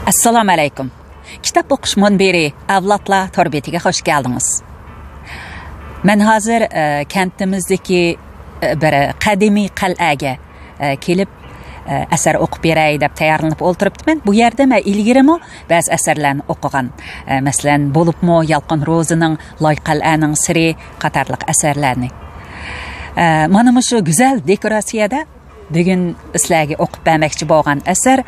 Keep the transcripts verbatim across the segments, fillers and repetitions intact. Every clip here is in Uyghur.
ئەسسالامۇ ئەلەيكۇم. كىتاب ئوقۇش مۇنبىرى ئەۋلادلار تور بېتىگە خوش كەلدىڭىز. مەن ھازىر، ئە، كەنتىمىزدىكى، ئە، بىر قەدىمىي قەلئەگە، ئە، كېلىپ، ئە، ئەسەر ئوقۇپ بېرەي دەپ تەييارلىنىپ ئولتۇرۇپتىمەن. بۇ يەردە مەن ئىلگىرىمۇ بەزى ئەسەرلەرنى ئوقۇغان. ئە، مەسىلەن، بولۇپمۇ يالقۇن روزىنىڭ لاي قەلئەنىڭ سىرى قاتارلىق ئەسەرلەرنى. ئە، مانا مۇشۇ گۈزەل دېكوراتسىيەدە بۈگۈن سىلەرگە ئوقۇپ بەرمەكچى بولغان ئەسەر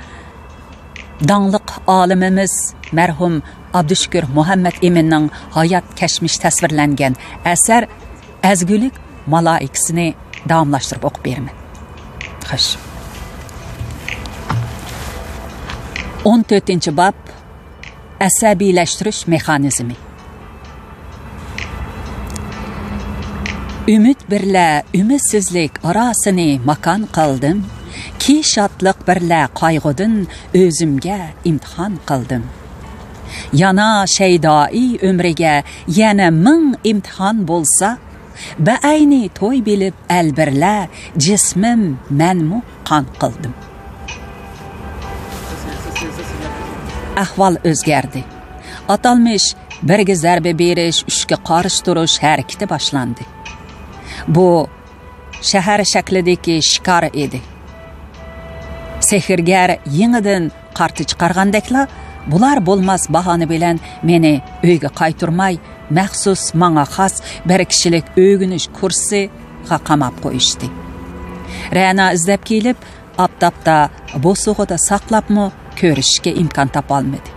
داڭلىق ئالىمىمىز مەرھۇم ئابدۇشۈكۈر مۇھەممەت ئىمىننىڭ ھايات كەچمىشى تەسۋىرلەنگەن ئەسەر ئەزگۈلۈك مالائىكىسىنى داۋاملاشتۇرۇپ ئوقۇپ بېرىمەن. خوش. ئون تۆتىنچى باب، ئەسەبىيلەشتۈرۈش مېخانىزمى. ئۈمىد بىرلە ئۈمىدسىزلىك ئاراسىنى ماكان قىلدىم، كى شادلىق بىرلە قايغۇدىن ئۆزۈمگە ئىمتىھان قىلدىم. يانا شەيدائى ئۆمرىگە يەنە مىڭ ئىمتىھان بولسا، بەئەينى توي بىلىپ ئەلبىرلە، جىسمىم مەنمۇ قان قىلدىم. ئەھۋال ئۆزگەردى. ئاتالمىش بىرگە زەربە بېرىش، ئۈچكە قارشى تۇرۇش ھەرىكىتى باشلاندى. بۇ شەھەر شەكلىدىكى شىكار ئىدى. سېھىرگەر يېڭىدىن قارتا چىقارغاندەكلا، بۇلار بولماس باھانە بىلەن مېنى ئۆيگە قايتۇرماي، مەخسۇس ماڭا خاس بىر كىشىلىك ئۆگىنىش كۇرسىغا قاماپ قويۇشتى. رەنا ئىزدەپ كېلىپ، ئاپتاپتا بوسۇغىدا ساقلاپمۇ كۆرۈشۈشكە ئىمكان تاپالمىدى.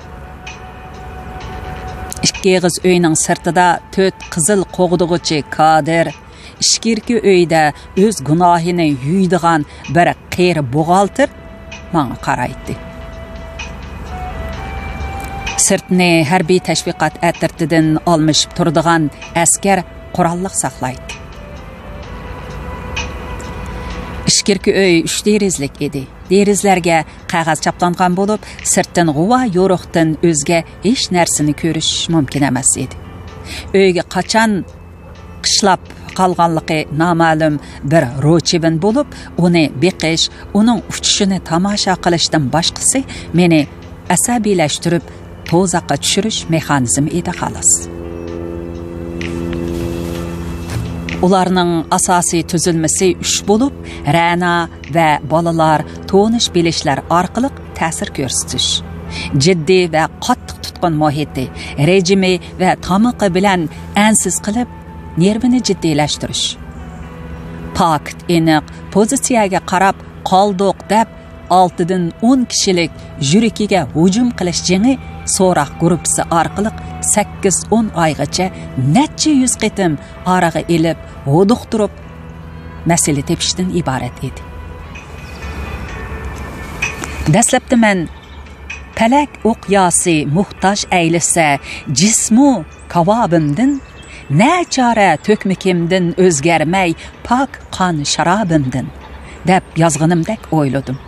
ئىككى ئېغىز ئۆينىڭ سىرتىدا تۆت قىزىل قوغدىغۇچى كادىر، ئىچكىرىكى ئۆيدە ئۆز گۇناھىنى يۇيىدىغان بىر قېرى بوغالتىر ماڭا قارايتتى. سىرتنى ھەربىي تەشۋىقات ئەترىتىدىن ئالمىشىپ تۇرىدىغان ئەسكەر قوراللىق ساقلايتتى. ئىچكىرىكى ئۆي ئۈچ دېرىزىلىك ئىدى. دېرىزىلەرگە قەغەز چاپلانغان بولۇپ، سىرتتىن غۇۋا يورۇقتىن ئۆزگە ھېچ نەرسىنى كۆرۈش مۇمكىن ئەمەس ئىدى. ئۆيگە قاچان قىشلاپ قالغانلىقى نامەلۇم بىر روچىۋىن بولۇپ، ئۇنى بېقىش، ئۇنىڭ ئۇچۇشىنى تاماشا قىلىشتىن باشقىسى مېنى ئەسەبىيلەشتۈرۈپ، توزاققا چۈشۈرۈش مېخانىزمى ئىدى، خالاس. ئۇلارنىڭ ئاساسىي تۈزۈلمىسى ئۈچ بولۇپ، رەنا ۋە بالىلار تونۇش بىلىشلەر ئارقىلىق تەسىر كۆرسىتىش، جىددىي ۋە قاتتىق تۇتقۇن مۇھىتى، رېجىمى ۋە تامىقى بىلەن ئەنسىز قىلىپ، نېرۋىنى جىددىيلەشتۈرۈش. پاكىت ئېنىق، پوزىتسىيەگە قاراپ قالدۇق دەپ، ئالتىدىن ئون كىشىلىك يۈرىكىگە ھۇجۇم قىلىش جېڭى سوراق گۇرۇپپىسى ئارقىلىق سەككىز ئون ئايغىچە نەچچە يۈز قېتىم ئارىغا ئېلىپ، ھودۇقتۇرۇپ، مەسىلە تېپىشتىن ئىبارەت ئىدى. دەسلەپتە مەن پەلەك ئوقياسى موھتاج ئەيلىسە جىسمۇ كاۋابىمدىن، نەچارە تۆكمىكىمدىن ئۆزگەرمەي پاك قان شارابىمدىن، دەپ يازغىنىمدەك ئويلىدىم.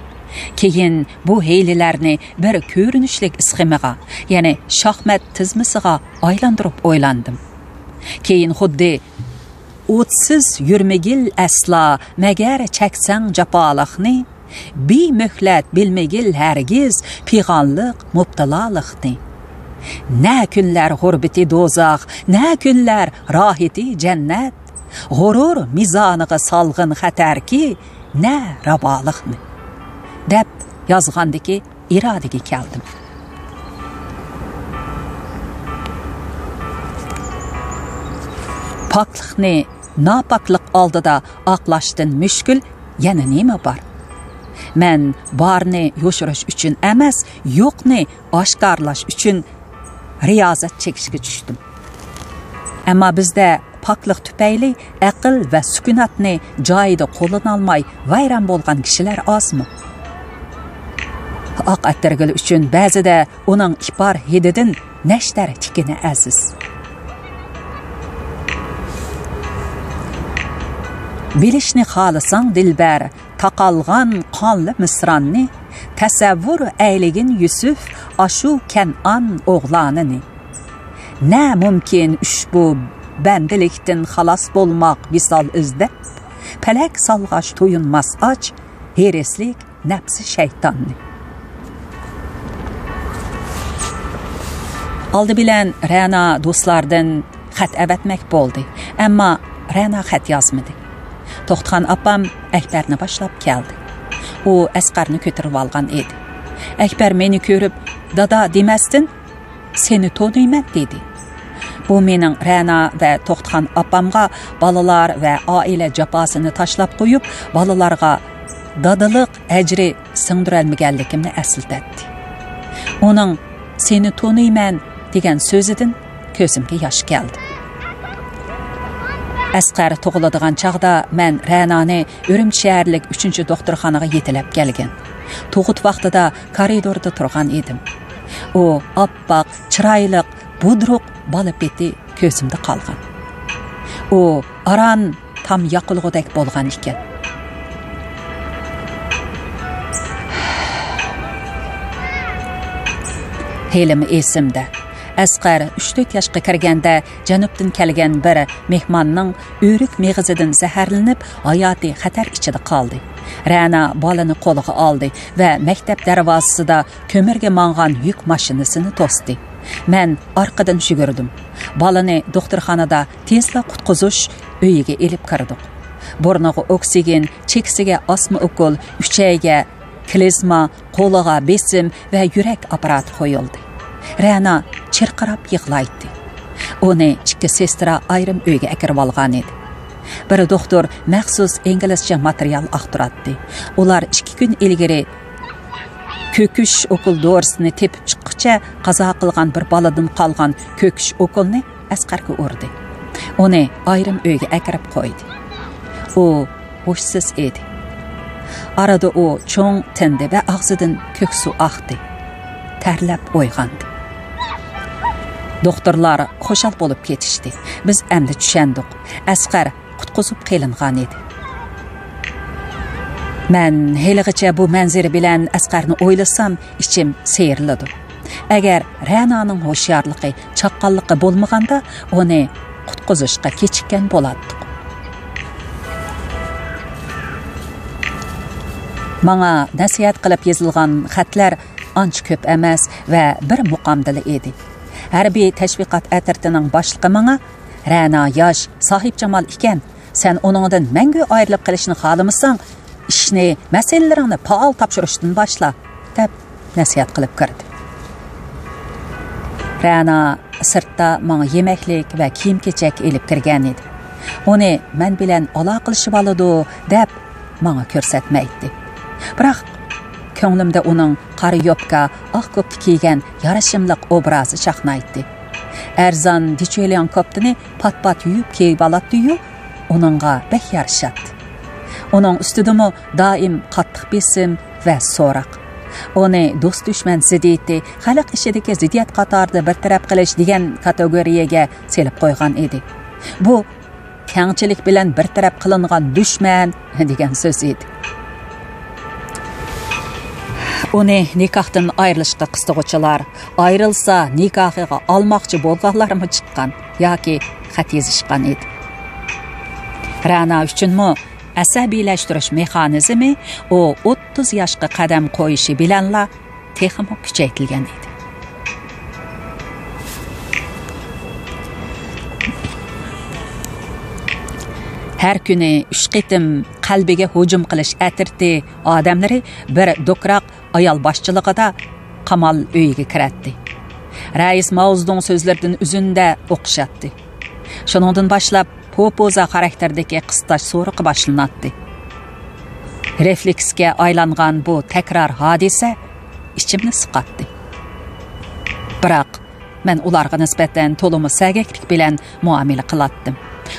كېيىن بۇ ھىيلىلەرنى بىر كۆرۈنۈشلۈك ئىسخېمىغا، يەنى شاھمات تىزمىسىغا ئايلاندۇرۇپ ئويلاندىم. كېيىن خۇددى ئوتسىز يۈرمىگىل ئەسلا، مەگەر چەكسەڭ جاپالىقنى، بىمۆھلەت بىلمىگىل ھەرگىز پىغانلىق مۇپتىلالىقنى. نە كۈنلەر غۇربىتى دوزاخ، نە كۈنلەر راھىتى جەننەت. غۇرۇر مىزانىغا سالغىن خەتەركى، نە راۋالىقنى، دەپ يازغاندىكى ئىرادىگە كەلدىم. پاكلىقنى ناپاكلىق ئالدىدا ئاقلاشتىن مۈشكۈل يەنە نېمە بار؟ مەن بارنى يوشۇرۇش ئۈچۈن ئەمەس، يوقنى ئاشكارىلاش ئۈچۈن رىيازەت چېكىشكە چۈشتۈم. ئەمما بىزدە پاكلىق تۈپەيلى ئەقىل ۋە سۈكۈناتنى جايىدا قوللىنالماي ۋەيران بولغان كىشىلەر ئازمۇ؟ ئاق ئەتىرگۈل ئۈچۈن بەزىدە ئۇنىڭ ئىپار ھىدىدىن نەشتەر تىكىنى ئەزىز. بىلىشنى خالىساڭ، دىلبەر، تاقالغان قانلى مىسراننى، تەسەۋۋۇر ئەيلىگىن يۈسۈپ ئاشۇ كەنئان ئوغلانىنى. نە مۇمكىن ئۇشبۇ بەندىلىكتىن خالاس بولماق ۋىسال ئىزدەپ، پەلەك سالغاچ تويۇنماس ئاچ، ھېرىسلىك نەپسى شەيتاننى. ئالدى بىلەن رەنا دوستلاردىن خەت ئەۋەتمەك بولدى، ئەمما رەنا خەت يازمىدى. توختىخان ئاپام ئەكبەرنى باشلاپ كەلدى. ئۇ ئەسقەرنى كۆتۈرۈۋالغان ئىدى. ئەكبەر مېنى كۆرۈپ، «دادا» دېمەستىن، «سېنى تونۇيمەن» دېدى. بۇ مېنىڭ رەنا ۋە توختىخان ئاپامغا بالىلار ۋە ئائىلە جاپاسىنى تاشلاپ قويۇپ، بالىلارغا دادىلىق ئەجرى سىڭدۈرەلمىگەنلىكىمنى ئەسلىتەتتى. ئۇنىڭ «سېنى تونۇيمەن» دېگەن سۆزىدىن كۆزۈمگە ياش كەلدى. ئەسقەر تۇغۇلىدىغان چاغدا مەن رەنانى ئۈرۈمچى شەھەرلىك ئۈچىنچى دوختۇرخانىغا يېتىلەپ كەلگەن. تۇغۇت ۋاقتىدا كارىدوردا تۇرغان ئىدىم. ئۇ ئاپئاق، چىرايلىق، بۇدرۇق بالا پېتى كۆزۈمدە قالغان. ئۇ ئاران تام ياقىلغۇدەك بولغان ئىكەن. ھېلىمۇ ئېسىمدە، ئەسقەر ئۈچ تۆت ياشقا كىرگەندە جەنۇبتىن كەلگەن بىر مېھماننىڭ ئۆرۈك مېغىزىدىن زەھەرلىنىپ، ھاياتىي خەتەر ئىچىدە قالدى. رەنا بالىنى قولىغا ئالدى ۋە مەكتەپ دەرۋازىسىدا كۆمۈرگە ماڭغان يۈك ماشىنىسىنى توستى. مەن ئارقىدىن يۈگۈردۈم. بالىنى دوختۇرخانىدا تېزلا قۇتقۇزۇش ئۆيىگە ئېلىپ كىردۇق. بۇرنىغا ئوكسىگېن، چېكىسىگە ئاسما ئوكۇل، ئۈچەيگە كلىزما، قولىغا بېسىم ۋە يۈرەك ئاپپاراتى قويۇلدى. رەنا چىرقىراپ يىغلايتتى. ئۇنى ئىككى سېسترا ئايرىم ئۆيگە ئەكىرىۋالغانىدى. بىر دوختۇر مەخسۇس ئىنگلىزچە ماتېرىيال ئاختۇراتتى. ئۇلار ئىككى كۈن ئىلگىرى كۆكۈش ئوكۇل دورىسىنى تېپىپ چىققۇچە قازا قىلغان بىر بالىدىن قالغان كۆكۈش ئوكۇلنى ئەسقەرگە ئۇردى. ئۇنى ئايرىم ئۆيگە ئەكىرىپ قويدى. ئۇ ھوشسىز ئىدى. ئارىدا ئۇ چوڭ تىندى ۋە ئاغزىدىن كۆك سۇ ئاقتى. تەرلەپ ئويغاندى. دوختۇرلار خۇشال بولۇپ كېتىشتى. بىز ئەمدى چۈشەندۇق. ئەسقەر قۇتقۇزۇپ قېلىنغان ئىدى. مەن ھېلىغىچە بۇ مەنزىرە بىلەن ئەسقەرنى ئويلىسام، ئىچىم سىيرىلىدۇ. ئەگەر رەنانىڭ ھوشيارلىقى، چاققانلىقى بولمىغاندا، ئۇنى قۇتقۇزۇشقا كېچىككەن بولاتتۇق. ماڭا نەسىھەت قىلىپ يېزىلغان خەتلەر ئانچە كۆپ ئەمەس ۋە بىر مۇقامدىلا ئىدى. ھەربىي تەشۋىقات ئەترىتىنىڭ باشلىقى ماڭا، «رەنا ياش، ساھىبجامال ئىكەن. سەن ئۇنىڭدىن مەڭگۈ ئايرىلىپ قېلىشنى خالىمىساڭ، ئىشنى، مەسىلىلىرىڭنى پائال تاپشۇرۇشتىن باشلا» دەپ نەسىھەت قىلىپ كىردى. رەنا سىرتتا ماڭا يېمەكلىك ۋە كىيىم-كېچەك ئېلىپ كىرگەن ئىدى. ئۇنى مەن بىلەن ئالاقىلىشىۋالىدۇ دەپ ماڭا كۆرسەتمەيتتى. بىراق، كۆڭلۈمدە ئۇنىڭ قارا يوپكا، ئاق كوپتا كىيگەن يارىشىملىق ئوبرازى چاقنايتتى. ئەرزان دىچۈلياڭ كوپتىنى پات-پات يۇيۇپ كىيىۋالاتتى-يۇ، ئۇنىڭغا بەك يارىشاتتى. ئۇنىڭ ئۈستىدىمۇ دائىم قاتتىق بېسىم ۋە سوراق. ئۇنى دوست-دۈشمەن زىددىيىتى، خەلق ئىچىدىكى زىددىيەت قاتارىدا بىر تەرەپ قىلىش دېگەن كاتېگورىيەگە سېلىپ قويغان ئىدى. بۇ كەڭچىلىك بىلەن بىر تەرەپ قىلىنغان دۈشمەن دېگەن سۆز ئىدى. ئۇنى نىكاھتىن ئايرىلىشقا قىستىغۇچىلار، ئايرىلسا نىكاھىغا ئالماقچى بولغانلارمۇ چىققان ياكى خەت يېزىشقان ئىدى. رەنا ئۈچۈنمۇ ئەسەبىيلەشتۈرۈش مېخانىزمى ئۇ ئوتتۇز ياشقا قەدەم قويۇشى بىلەنلا تېخىمۇ كۈچەيتىلگەن ئىدى. ھەر كۈنى ئۈچ قېتىم قەلبىگە ھۇجۇم قىلىش ئەترىتى ئادەملىرى بىر دوكراق ئايال باشچىلىقىدا قامال ئۆيىگە كىرەتتى. رەئىس ماۋزېدۇڭ سۆزلىرىدىن ئۈزۈندە ئوقۇشاتتى. شۇنىڭدىن باشلاپ پوپوزا خاراكتېردىكى قىستاش سورىقى باشلىناتتى. رېفلېكسكە ئايلانغان بۇ تەكرار ھادىسە ئىچىمنى سىقاتتى. بىراق، مەن ئۇلارغا نىسبەتەن تولىمۇ سەگەكلىك بىلەن مۇئامىلە قىلاتتىم.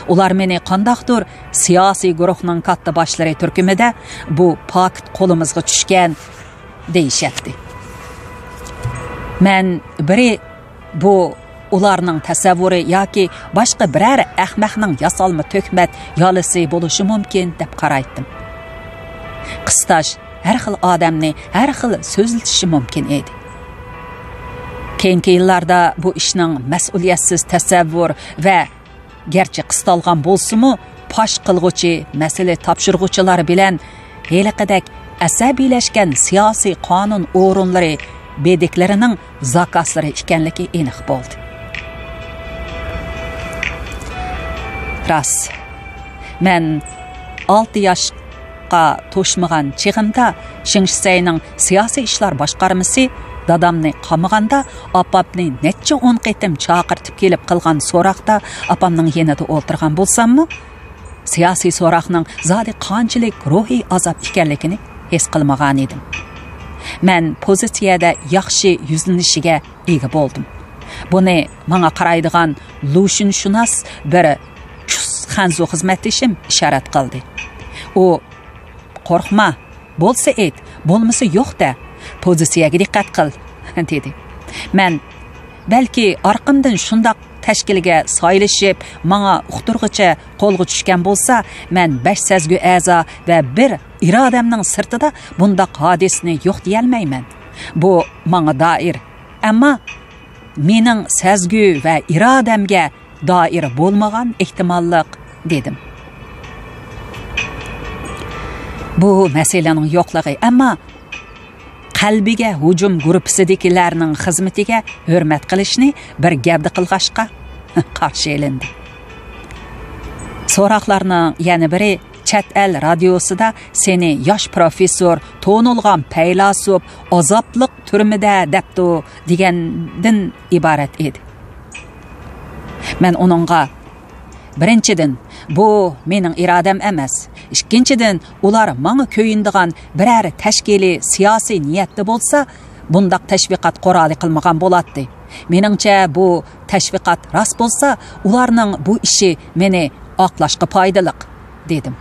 ئۇلار مېنى قانداقتۇر سىياسىي گۇرۇھنىڭ كاتتا باشلىرى تۈركۈمىدە «بۇ پاكىت قولىمىزغا چۈشكەن» دېيىشەتتى. مەن بىرى بۇ ئۇلارنىڭ تەسەۋۋۇرى ياكى باشقا بىرەر ئەخمەقنىڭ ياسالما تۆھمەت يالىسى بولۇشى مۇمكىن دەپ قارايتتىم. قىستاش ھەر خىل ئادەمنى ھەر خىل سۆزلىتىشى مۇمكىن ئىدى. كېيىنكى يىللاردا بۇ ئىشنىڭ مەسئۇلىيەتسىز تەسەۋۋۇر ۋە گەرچە قىستالغان بولسىمۇ، پاش قىلغۇچى مەسىلە تاپشۇرغۇچىلار بىلەن ھېلىقىدەك ئەسەبىيلەشكەن سىياسىي قانۇن ئورۇنلىرى بېدىكلىرىنىڭ زاكازلىرى ئىكەنلىكى ئېنىق بولدى. راست، مەن ئالتە ياشقا توشمىغان چېغىمدا شېڭشىسەينىڭ سىياسىي ئىشلار باشقارمىسى دادامنى قامىغاندا، ئاپامنى نەچچە ئون قېتىم چاقىرتىپ كېلىپ قىلغان سوراقتا ئاپامنىڭ يېنىدا ئولتۇرغان بولساممۇ، سىياسىي سوراقنىڭ زادى قانچىلىك روھىي ئازاب ئىكەنلىكىنى ھېس قىلمىغانىدىم. مەن پوزىتسىيەدە ياخشى يۈزلىنىشىگە ئىگە بولدۇم. بۇنى ماڭا قارايدىغان لۇشۈنشۇناس بىر چۇس خەنزۇ خىزمەتدىشىم ئىشارەت قىلدى. ئۇ، «قورقما، بولسا ئېيت، بولمىسا يوق دە، پوزىتسىيەگە دىققەت قىل» دېدى. مەن، «بەلكى ئارقامدىن شۇنداق تەشكىلگە سايلىشىپ، ماڭا ئۇقتۇرغۇچە قولغا چۈشكەن بولسا، مەن بەش سەزگۈ ئەزا ۋە بىر ئىرادەمنىڭ سىرتىدا بۇنداق ھادىسىنى يوق دېيەلمەيمەن. بۇ ماڭا دائىر. ئەمما مېنىڭ سەزگۈ ۋە ئىرادەمگە دائىر بولمىغان ئېھتىماللىق» دېدىم. بۇ مەسىلىنىڭ يوقلۇقى، ئەمما قەلبىگە ھۇجۇم گۇرۇپپىسىدىكىلەرنىڭ خىزمىتىگە ھۆرمەت قىلىشنى بىر گەۋدە قىلغاچقا قارشى ئېلىندى. سوراقلارنىڭ يەنە بىرى چەت ئەل رادىيوسىدا سېنى ياش پروفېسسور، تونۇلغان پەيلاسوپ، ئازابلىق تۈرمىدە دەپتۇ دېگەندىن ئىبارەت ئىدى. مەن ئۇنىڭغا، بىرىنچىدىن، بۇ مېنىڭ ئىرادەم ئەمەس. ئىككىنچىدىن، ئۇلار ماڭا كۆيۈنىدىغان بىرەر تەشكىلىي سىياسىي نىيەتتە بولسا، بۇنداق تەشۋىقات قورالى قىلمىغان بولاتتى. مېنىڭچە، بۇ تەشۋىقات راست بولسا، ئۇلارنىڭ بۇ ئىشى مېنى ئاقلاشقا پايدىلىق، دېدىم.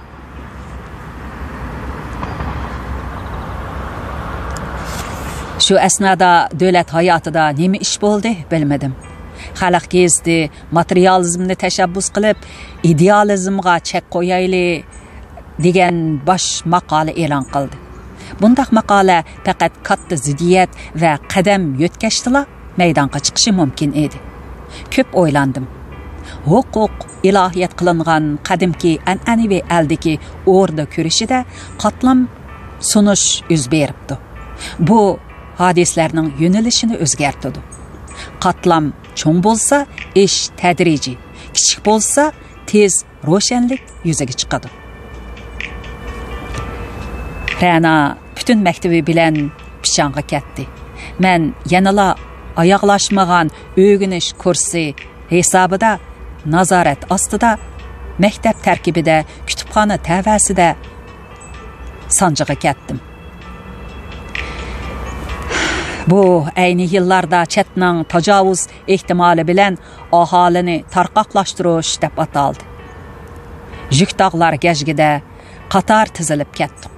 شۇ ئەسنادا دۆلەت ھاياتىدا نېمە ئىش بولدى، بىلمىدىم. خەلق گېزىتى ماتېرىيالىزمنى تەشەببۇس قىلىپ، ئىدېئالىزمغا چەك قويايلى دېگەن باش ماقالە ئېلان قىلدى. بۇنداق ماقالە پەقەت كاتتا زىددىيەت ۋە قەدەم يۆتكەشتىلا مەيدانغا چىقىشى مۇمكىن ئىدى. كۆپ ئويلاندىم. ھوقۇق ئىلاھىيەت قىلىنغان قەدىمكى ئەنئەنىۋى ئەلدىكى ئوردا كۈرىشىدە قاتلام سۇنۇش يۈز بېرىپتۇ. بۇ ھادىسىلەرنىڭ يۆنىلىشىنى ئۆزگەرتىدۇ. قاتلام چوڭ بولسا، ئىش تەدرىجىي، كىچىك بولسا، تېز روشەنلىك يۈزىگە چىقىدۇ. رەنا پۈتۈن مەكتىپى بىلەن پىچاڭغا كەتتى. مەن يەنىلا ئاياغلاشمىغان ئۆگىنىش كۇرسى ھېسابىدا، نازارەت ئاستىدا، مەكتەپ تەركىبىدە، كۇتۇپخانا تەۋەسىدە سانجىغا كەتتىم. بۇ ئەينى يىللاردا چەتنىڭ تاجاۋۇز ئېھتىمالى بىلەن ئاھالىنى تارقاقلاشتۇرۇش دەپ ئاتالدى. يۈك تاغلار گەجگىدە قاتار تىزىلىپ كەتتۇق.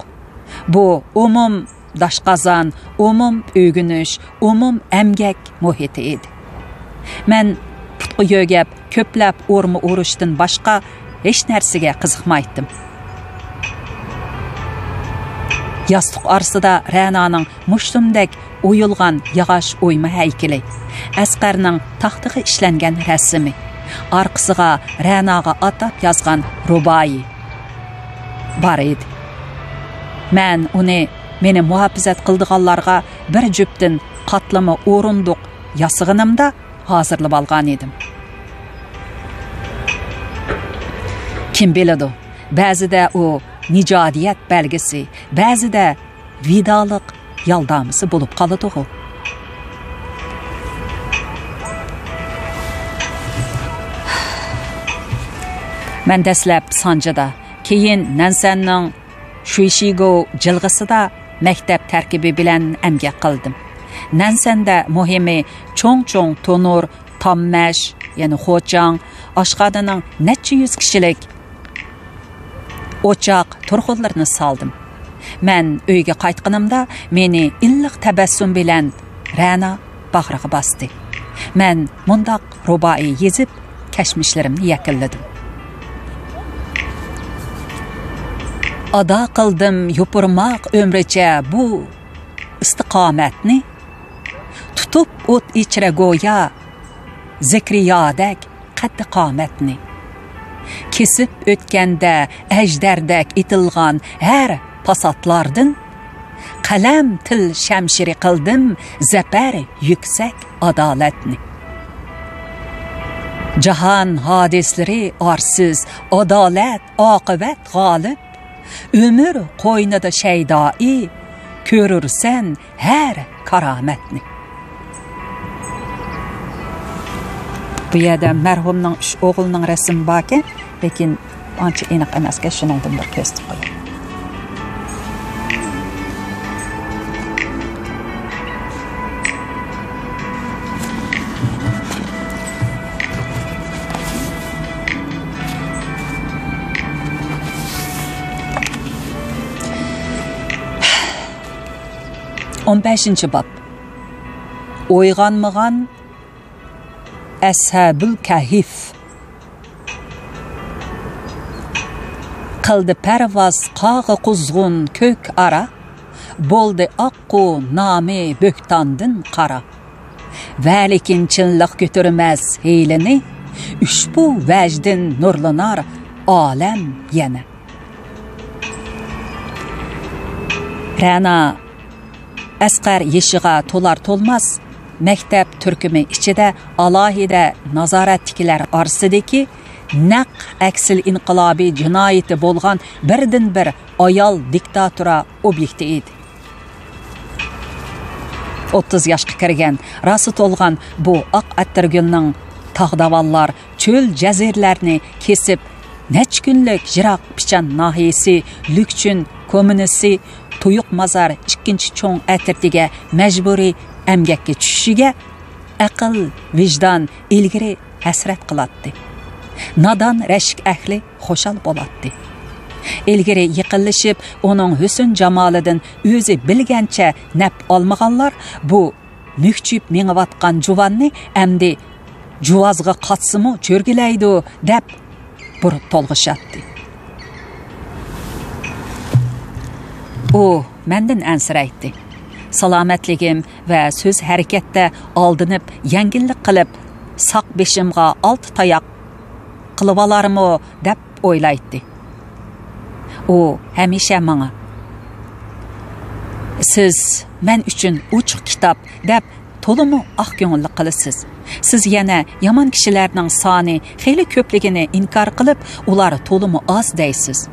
بۇ ئومۇم داشقازان، ئومۇم ئۆگىنىش، ئومۇم ئەمگەك مۇھىتى ئىدى. مەن پۇتقا يۆگەپ، كۆپلەپ ئورما ئورۇشتىن باشقا ھېچ نەرسىگە قىزىقمايتتىم. ياستۇق ئارىسىدا رەنانىڭ مۇشتۇمدەك ئويۇلغان ياغاچ ئويما ھەيكىلى، ئەسقەرنىڭ تاختىغا ئىشلەنگەن رەسىمى، ئارقىسىغا رەناغا ئاتاپ يازغان رۇبائىي بار ئىدى. مەن ئۇنى مېنى مۇھاپىزەت قىلىدىغانلارغا بىر جۈپتىن قاتلىما ئورۇندۇق ياسىغىنىمدا ھازىرلىۋالغان ئىدىم. كىم بىلىدۇ، بەزىدە ئۇ نىجادىيەت بەلگىسى، بەزىدە ۋىدالىق يالدامىسى بولۇپ قالىدىغۇ. مەن دەسلەپ سانجىدا، كېيىن نەنسەننىڭ شۇيشىگو جىلغىسىدا مەكتەپ تەركىبى بىلەن ئەمگەك قىلدىم. نەنسەندە مۇھىمى چوڭ-چوڭ تونۇر، تاممەش، يەنى خوچاڭ، ئاشخانىنىڭ نەچچە يۈز كىشىلىك ئوچاق تۇرغۇنلىرىنى سالدىم. مەن ئۆيگە قايتقىنىمدا مېنى ئىللىق تەبەسسۇم بىلەن رەنا باغرىغا باستى. مەن مۇنداق رۇبائىي يېزىپ، كەچمىشلىرىمنى يەكۈنلىدىم. ئادا قىلدىم يوپۇرماق ئۆمرىچە بۇ ئىستىقامەتنى، تۇتۇپ ئوت ئىچرە گويا زەكرىيادەك قەددى قامەتنى. كېسىپ ئۆتكەندە ئەجدەردەك ئېتىلغان ھەر پاساتلاردىن، قەلەم تىل شەمشىرى قىلدىم زەپەر يۈكسەك ئادالەتنى. جاھان ھادىسىلىرى ئارسىز، ئادالەت ئاقىۋەت غالىب. ئۆمۈر قوينىدا شەيدائى، كۆرۈرسەن ھەر كارامەتنى. بۇ يەردە مەرھۇمنىڭ ئۈچ ئوغلىنىڭ رەسىمى باركەن، لېكىن ئانچە ئېنىق ئەمەسكەن، شۇنىڭدىن بىر كۆرسىتىپ قوياي. ئون بەشىنچى باب. ئويغانمىغان ئەسھابۇل كەھف. قىلدى پەرۋاز قاغا قۇزغۇن كۆك ئارا، بولدى ئاققۇ نامى بۆھتاندىن قارا. ۋەلىكىن چىنلىق كۆتۈرمەس ھىيلىنى، ئۇشبۇ ۋەجدىن نۇرلىنار ئالەم يەنە. رەنا ئەسقەر يېشىغا تولار-تولماس، مەكتەپ تۈركۈمى ئىچىدە ئالاھىدە نازارەتتىكىلەر ئارىسىدىكى نەق ئەكسىل ئىنقىلابىي جىنايىتى بولغان بىردىنبىر ئايال دىكتاتورا ئوبيېكتى ئىدى. ئوتتۇز ياشقا كىرگەن، راسا تولغان بۇ ئاق ئەتىرگۈلنىڭ تاغ-داۋانلار، چۆل-جەزىرىلەرنى كېسىپ، نەچچە كۈنلۈك يىراق پىچان ناھىيەسى لۈكچۈن كوممۇنىسى تۇيۇق مازار ئىككىنچى چوڭ ئەترىتىگە مەجبۇرىي ئەمگەككە چۈشۈشىگە ئەقىل، ۋىجدان ئىلگىرى ھەسرەت قىلاتتى. نادان رەشك ئەھلى خۇشال بولاتتى. ئىلگىرى يېقىنلىشىپ، ئۇنىڭ ھۆسن-جامالىدىن ئۆزى بىلگەنچە نەپ ئالمىغانلار بۇ مۈكچىيىپ مېڭىۋاتقان جۇۋاننى ئەمدى جۇۋازغا قاتسىمۇ چۆرگىلەيدۇ دەپ بۇرۇت تولغىشاتتى. ئۇ مەندىن ئەنسىرەيتتى. سالامەتلىكىم ۋە سۆز ھەرىكەتتە ئالدىنىپ يەڭگىللىك قىلىپ، ساق بېشىمغا ئالتە تاياق قىلىۋالارمۇ دەپ ئويلايتتى. ئۇ ھەمىشە ماڭا، «سىز مەن ئۈچۈن ئوچۇق كىتاب» دەپ تولىمۇ ئاق كۆڭۈللۈك قىلىسىز. سىز يەنە يامان كىشىلەرنىڭ سانى خېلى كۆپلۈكىنى ئىنكار قىلىپ، ئۇلار تولىمۇ ئاز دەيسىز.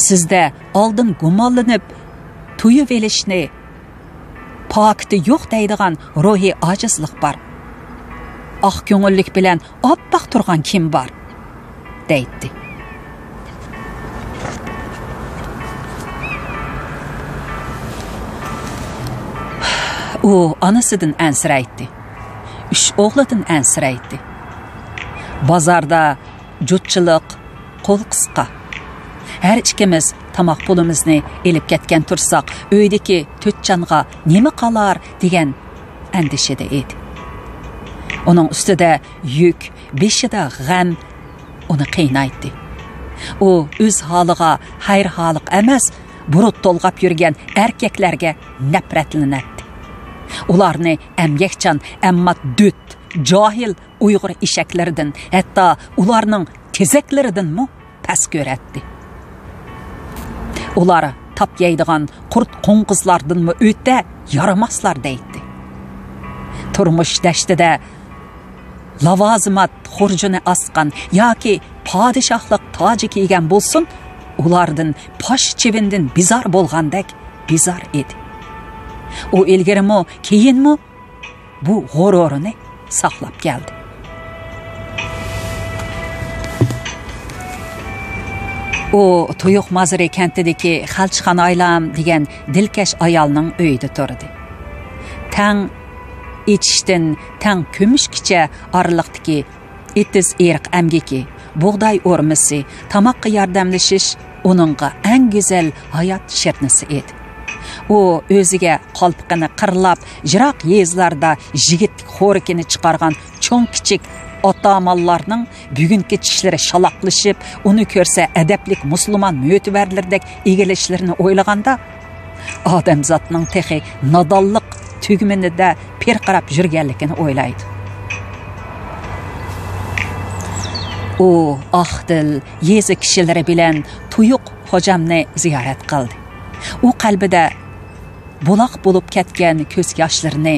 سىزدە ئالدىن گۇمانلىنىپ، تۇيۇۋېلىشنى پاكىتى يوق دەيدىغان روھىي ئاجىزلىق بار. ئاق كۆڭۈللۈك بىلەن ئاپئاق تۇرغان كىم بار؟ دەيتتى. ئۇ ئانىسىدىن ئەنسىرەيتتى. ئۈچ ئوغلىدىن ئەنسىرەيتتى. بازاردا جۇتچىلىق، قول قىسقا. ھەر ئىككىمىز تاماق پۇلىمىزنى ئېلىپ كەتكەن تۇرساق، ئۆيدىكى تۆت جانغا نېمە قالار دېگەن ئەندىشىدە ئىدى. ئۇنىڭ ئۈستىدە يۈك، بېشىدا غەم ئۇنى قىينايتتى. ئۇ ئۆز ھالىغا ھەيران-ھالىق ئەمەس، بۇرۇت تولغاپ يۈرگەن ئەركەكلەرگە نەپرەتلىنەتتى. ئۇلارنى ئەمگەكچان، ئەمما دۆت، جاھىل ئۇيغۇر ئېشەكلىرىدىن، ھەتتا ئۇلارنىڭ تېزەكلىرىدىنمۇ پەس كۆرەتتى. ئۇلار تاپ يەيدىغان قۇرت قوڭغۇزلاردىنمۇ ئۆتە يارىماسلار دەيتتى. تۇرمۇش دەشتىدە لاۋازىمات خۇرجۇنى ئاسقان ياكى پادىشاھلىق تاجى كىيگەن بولسۇن، ئۇلاردىن پاش چىۋىندىن بىزار بولغاندەك بىزار ئىدى. ئۇ ئىلگىرىمۇ، كېيىنمۇ بۇ غۇرۇرىنى ساقلاپ كەلدى. ئۇ تۇيۇق مازىرى كەنتىدىكى خەلچىخان ئايلام دېگەن دىلكەش ئايالنىڭ ئۆيىدە تۇردى. تەڭ ئېچىشتىن تەڭ كۆمۈشكىچە ئارىلىقتىكى ئېتىز ئېرىق ئەمگىكى، بۇغداي ئورمىسى، تاماققا ياردەملىشىش ئۇنىڭغا ئەڭ گۈزەل ھايات شىرنىسى ئىدى. ئۇ ئۆزىگە قالپىقىنى قىرلاپ، يىراق يېزىلاردا يىگىتلىك خورىكىنى چىقارغان چوڭ-كىچىك ئاتامانلارنىڭ بۈگۈنكى چىشلىرى شالاقلىشىپ، ئۇنى كۆرسە ئەدەپلىك مۇسۇلمان مۆتىۋەرلىرىدەك ئېگىلىشلىرىنى ئويلىغاندا، ئادەمزاتنىڭ تېخى نادانلىق تۈگمىنىدە پىرقىراپ يۈرگەنلىكىنى ئويلايدۇ. ئۇ ئاق دىل يېزا كىشىلىرى بىلەن تۇيۇق خوجامنى زىيارەت قىلدى. ئۇ قەلبىدە، بۇلاق بولۇپ كەتكەن كۆز ياشلىرىنى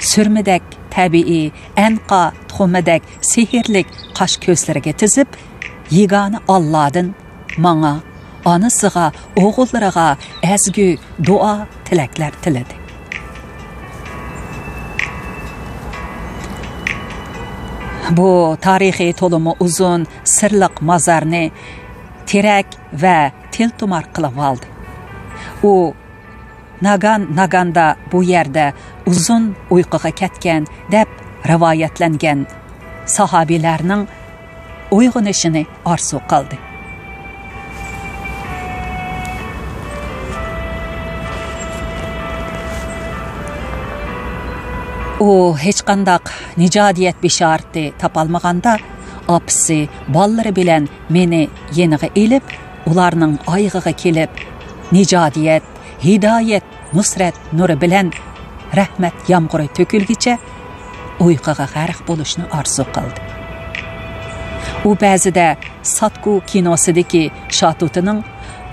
سۈرمىدەك تەبىئىي ئەنقا تۇخۇمىدەك سېھىرلىك قاش كۆزلىرىگە تىزىپ، يېگانە ئاللادىن ماڭا، ئانىسىغا، ئوغۇللىرىغا ئەزگۈ دۇئا، تىلەكلەر تىلىدى. بۇ تارىخى تولىمۇ ئۇزۇن، سىرلىق مازارنى تىرەك ۋە تىلتۇمار قىلىۋالدى. ئۇ ناگان-ناگاندا بۇ يەردە ئۇزۇن ئۇيقۇغا كەتكەن دەپ رىۋايەتلەنگەن ساھابىلەرنىڭ ئويغىنىشىنى ئارزۇ قىلدى. ئۇ ھېچقانداق نىجادىيەت بېشارىتى تاپالمىغاندا، ئاپىسى بالىلىرى بىلەن مېنى يېنىغا ئېلىپ، ئۇلارنىڭ ئايىغىغا كېلىپ، نىجادىيەت، ھىدايەت، نۇسرەت نۇرى بىلەن رەھمەت يامغۇرى تۆكۈلگىچە ئۇيقۇغا غەرق بولۇشنى ئارزۇ قىلدى. ئۇ بەزىدە ساتكۇ كىنوسىدىكى شاتۇتىنىڭ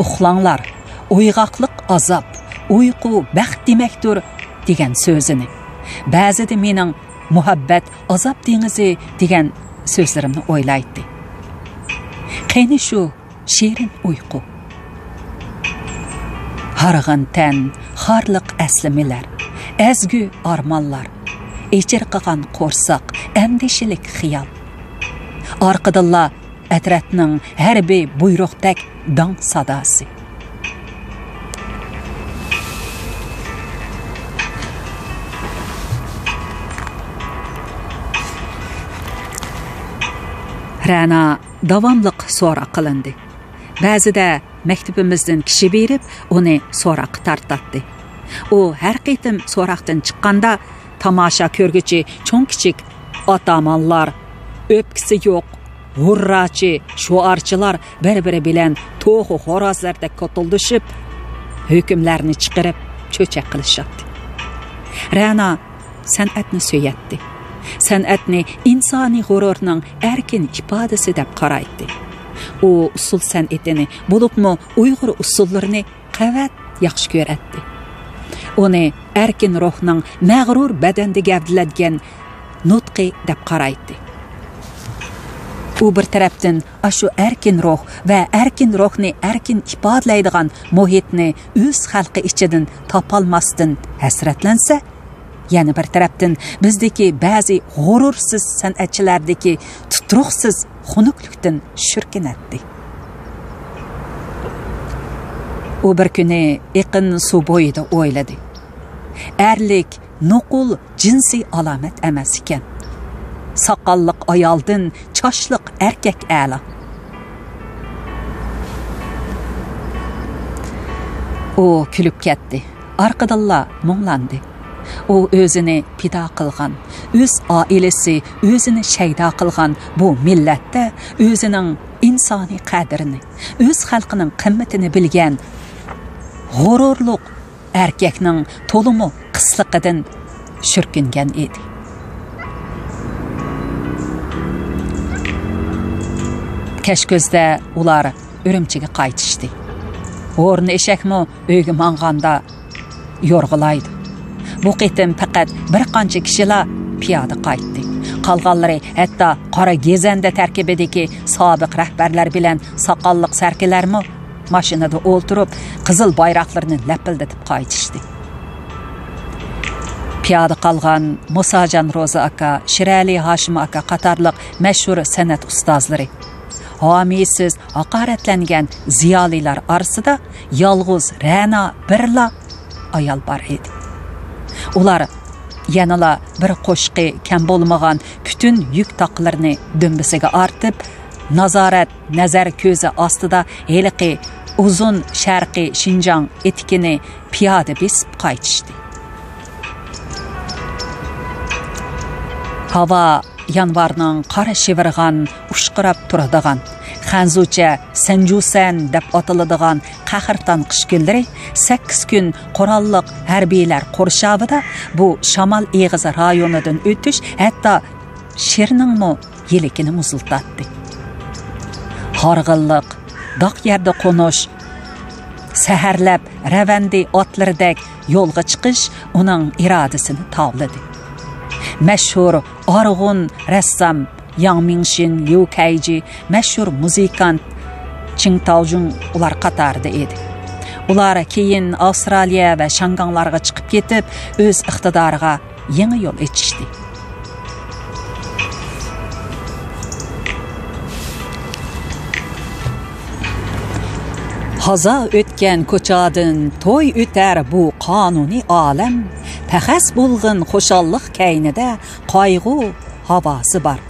«ئۇخلاڭلار، ئويغاقلىق ئازاب، ئۇيقۇ بەخت دېمەكتۇر» دېگەن سۆزىنى، بەزىدە مېنىڭ «مۇھەببەت ئازاب دېڭىزى» دېگەن سۆزلىرىمنى ئويلايتتى. قېنى شۇ شېرىن ئۇيقۇ. ھارغىن تەن، خارلىق ئەسلىمىلەر، ئەزگۈ ئارمانلار، ئېچىرقىغان قورساق، ئەندىشىلىك خىيال. ئارقىدىنلا ئەترەتنىڭ ھەربىي بۇيرۇقتەك داڭ ساداسى. رەنا داۋاملىق سوراق قىلىندى. بەزىدە مەكتىپىمىزدىن كىشى بېرىپ، ئۇنى سوراققا تارتاتتى. ئۇ ھەر قېتىم سوراقتىن چىققاندا، تاماشا كۆرگۈچى چوڭ-كىچىك ئاتامانلار، ئۆپكىسى يوق، ھۇرراچى، شوئارچىلار بىر-بىرى بىلەن توخۇ خورازلاردەك كوتۇلدىشىپ، ھۆكۈملەرنى چىقىرىپ، چۆچەك قىلىشاتتى. رەنا سەنئەتنى سۆيەتتى. سەنئەتنى ئىنسانىي غۇرۇرنىڭ ئەركىن ئىپادىسى دەپ قارايتتى. ئۇ ئۇسسۇل سەنئىتىنى، بولۇپمۇ ئۇيغۇر ئۇسسۇللىرىنى قەۋەت ياخشى كۆرەتتى. ئۇنى ئەركىن روھنىڭ مەغرۇر بەدەندە گەۋدىلەنگەن نۇتقى دەپ قارايتتى. ئۇ بىر تەرەپتىن ئاشۇ ئەركىن روھ ۋە ئەركىن روھنى ئەركىن ئىپادىلەيدىغان مۇھىتنى ئۆز خەلقى ئىچىدىن تاپالماستىن ھەسرەتلەنسە، يەنە بىر تەرەپتىن بىزدىكى بەزى غۇرۇرسىز سەنئەتچىلەردىكى تۇتۇرۇقسىز خۇنۈكلۈكتىن شۈركۈنەتتى. ئۇ بىر كۈنى ئېقىن سۇ بويىدا ئويلىدى. ئەرلىك نوقۇل جىنسىي ئالامەت ئەمەس ئىكەن. ساقاللىق ئايالدىن چاچلىق ئەركەك ئەلا. ئۇ كۈلۈپ كەتتى. ئارقىدىنلا مۇڭلاندى. ئۇ ئۆزىنى پىدا قىلغان، ئۆز ئائىلىسى ئۆزىنى شەيدا قىلغان بۇ مىللەتتە ئۆزىنىڭ ئىنسانىي قەدرىنى، ئۆز خەلقىنىڭ قىممىتىنى بىلگەن غۇرۇرلۇق ئەركەكنىڭ تولىمۇ قىسلىقىدىن شۈركۈنگەن ئىدى. كەچ كۆزدە ئۇلار ئۈرۈمچىگە قايتىشتى. ھورۇن ئېشەكمۇ ئۆيگە ماڭغاندا يورغىلايدۇ. بۇ قېتىم پەقەت بىر قانچە كىشىلا پىيادە قايتتى. قالغانلىرى ھەتتا قارا گېزەندە تەركىبىدىكى سابىق رەھبەرلەر بىلەن ساقاللىق سەركىلەرمۇ ماشىنىدا ئولتۇرۇپ، قىزىل بايراقلىرىنى لەپىلدىتىپ قايتىشتى. پىيادە قالغان مۇساجان روزى ئاكا، شىرئەلى ھاشىم ئاكا قاتارلىق مەشھۇر سەنئەت ئۇستازلىرى، ھامىيسىز ھاقارەتلەنگەن زىيالىيلار ئارىسىدا يالغۇز رەنا بىرلا ئايال بار ئىدى. ئۇلار يەنىلا بىر قوشىقى كەم بولمىغان پۈتۈن يۈك تاقلىرىنى دۈمبىسىگە ئارتىپ، نازارەت نەزەر كۆزى ئاستىدا ھېلىقى ئۇزۇن شەرقىي شىنجاڭ ئېتىكىنى پىيادە بېسىپ قايتىشتى. ھاۋا يانۋارنىڭ قارا شىۋىرغان، ئۇشقىراپ تۇرىدىغان، خەنزۇچە سەنجۇسەن دەپ ئاتىلىدىغان قەھرىتان قىش كۈنلىرى سەككىز كۈن قوراللىق ھەربىيلەر قورشاۋىدا بۇ شامال ئېغىزى رايونىدىن ئۆتۈش ھەتتا شىرنىڭمۇ يىلىكىنى مۇزلىتاتتى. ھارغىنلىق، داق يەردە قونۇش، سەھەرلەپ رەۋەندى ئاتلىرىدەك يولغا چىقىش ئۇنىڭ ئىرادىسىنى تاۋلىدى. مەشھۇر ئارغۇن رەسسام ياڭ مىڭشىن، ليۇ كەيجى، مەشھۇر مۇزىكانت چىڭ تاۋجۇڭ ئۇلار قاتارىدا ئىدى. ئۇلار كېيىن ئاۋسترالىيە ۋە شياڭگاڭلارغا چىقىپ كېتىپ، ئۆز ئىقتىدارىغا يېڭى يول ئېچىشتى. ھازا ئۆتكەن كوچادىن توي ئۆتەر بۇ قانۇنىي ئالەم، پەخەس بولغىن خۇشاللىق كەينىدە قايغۇ ھاۋاسى بار.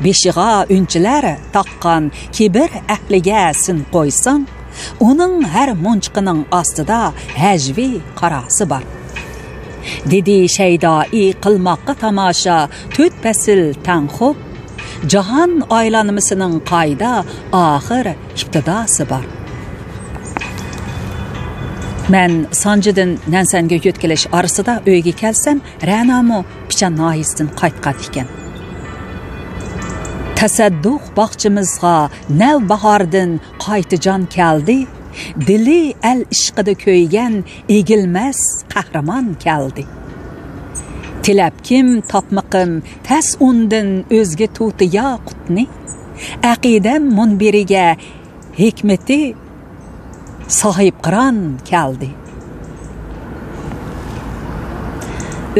بېشىغا ئۈنچىلەر تاققان كىبىر ئەھلىگە سىن قويساڭ، ئۇنىڭ ھەر مونچىقىنىڭ ئاستىدا ھەجۋىي قاراسى بار. دېدى شەيدائى قىلماققا تاماشا تۆت پەسىل تەڭ خوپ، جاھان ئايلانمىسىنىڭ قايدا ئاخىر ئىپتىداسى بار. مەن سانجىدىن نەنسەنگە يۆتكىلىش ئارىسىدا ئۆيگە كەلسەم، رەنامۇ پىچان ناھىيىسىدىن قايتقان ئىكەن. تەسەددۇق باغچىمىزغا نەۋباھاردىن قايتىجان كەلدى، دىلى ئەل ئىشقىدا كۆيگەن ئېگىلمەس قەھرىمان كەلدى. تىلەپكىم تاپمىقىم تەس ئۇندىن ئۆزگە تۇتى ياقۇتنى، ئەقىدەم مۇنبىرىگە ھېكمىتى ساھىبقىران كەلدى.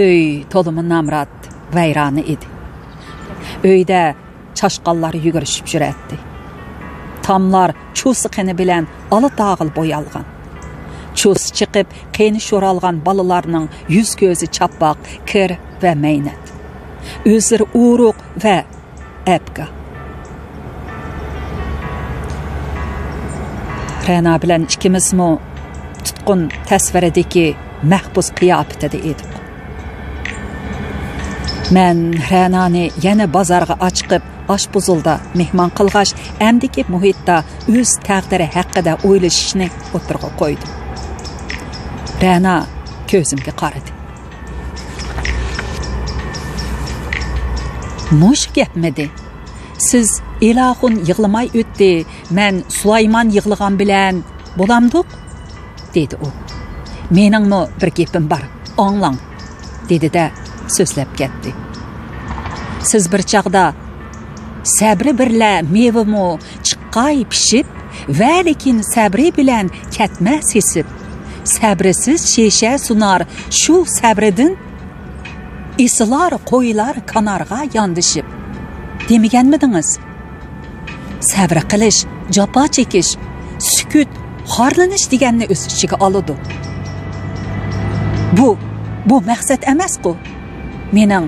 ئۆي تولىمۇ نامرات، ۋەيرانە ئىدى. ئۆيدە چاشقانلار يۈگۈرۈشۈپ يۈرەتتى. تاملار چۇسا قېنى بىلەن ئالا تاغىل بويالغان. چۇسا چىقىپ، قېنى شورالغان بالىلارنىڭ يۈز-كۆزى چاپپاق، كىر ۋە مەينەت. ئۆزلىرى ئورۇق ۋە ئەپكا. رەنا بىلەن ئىككىمىزمۇ تۇتقۇن تەسۋىرىدىكى مەھبۇس قىياپىتىدە ئىدۇق. مەن رەنانى يەنە بازارغا ئاچىقىپ، ئاشپۇزۇلدا مېھمان قىلغاچ، ئەمدىكى مۇھىتتا ئۆز تەقدىرى ھەققىدە ئويلىشىشنى ئوتتۇرىغا قويدۇم. رەنا كۆزۈمگە قارىدى. مۇشۇ گەپمىدى؟ سىز ئېلاخۇن يىغلىماي ئۆتتى، مەن سۇلايمان يىغلىغان بىلەن بولامدۇق؟ دېدى ئۇ. مېنىڭمۇ بىر گېپىم بار، ئاڭلاڭ، دېدى-دە، سۆزلەپ كەتتى. سىز بىر چاغدا سەبرى بىرلە مېۋىمۇ چىققاي پىشىپ، ۋەلىكىن سەبرى بىلەن كەتمە سېسىپ. سەبرىسىز شېشە سۇنار شۇ سەبرىدىن، ئېسىلار قويلار كانارغا ياندىشىپ. دېمىگەنمىدىڭىز؟ سەۋر قىلىش، جاپا چېكىش، سۈكۈت، خارلىنىش دېگەننى ئۆز ئىچىگە ئالىدۇ. بۇ، بۇ مەقسەت ئەمەسقۇ. مېنىڭ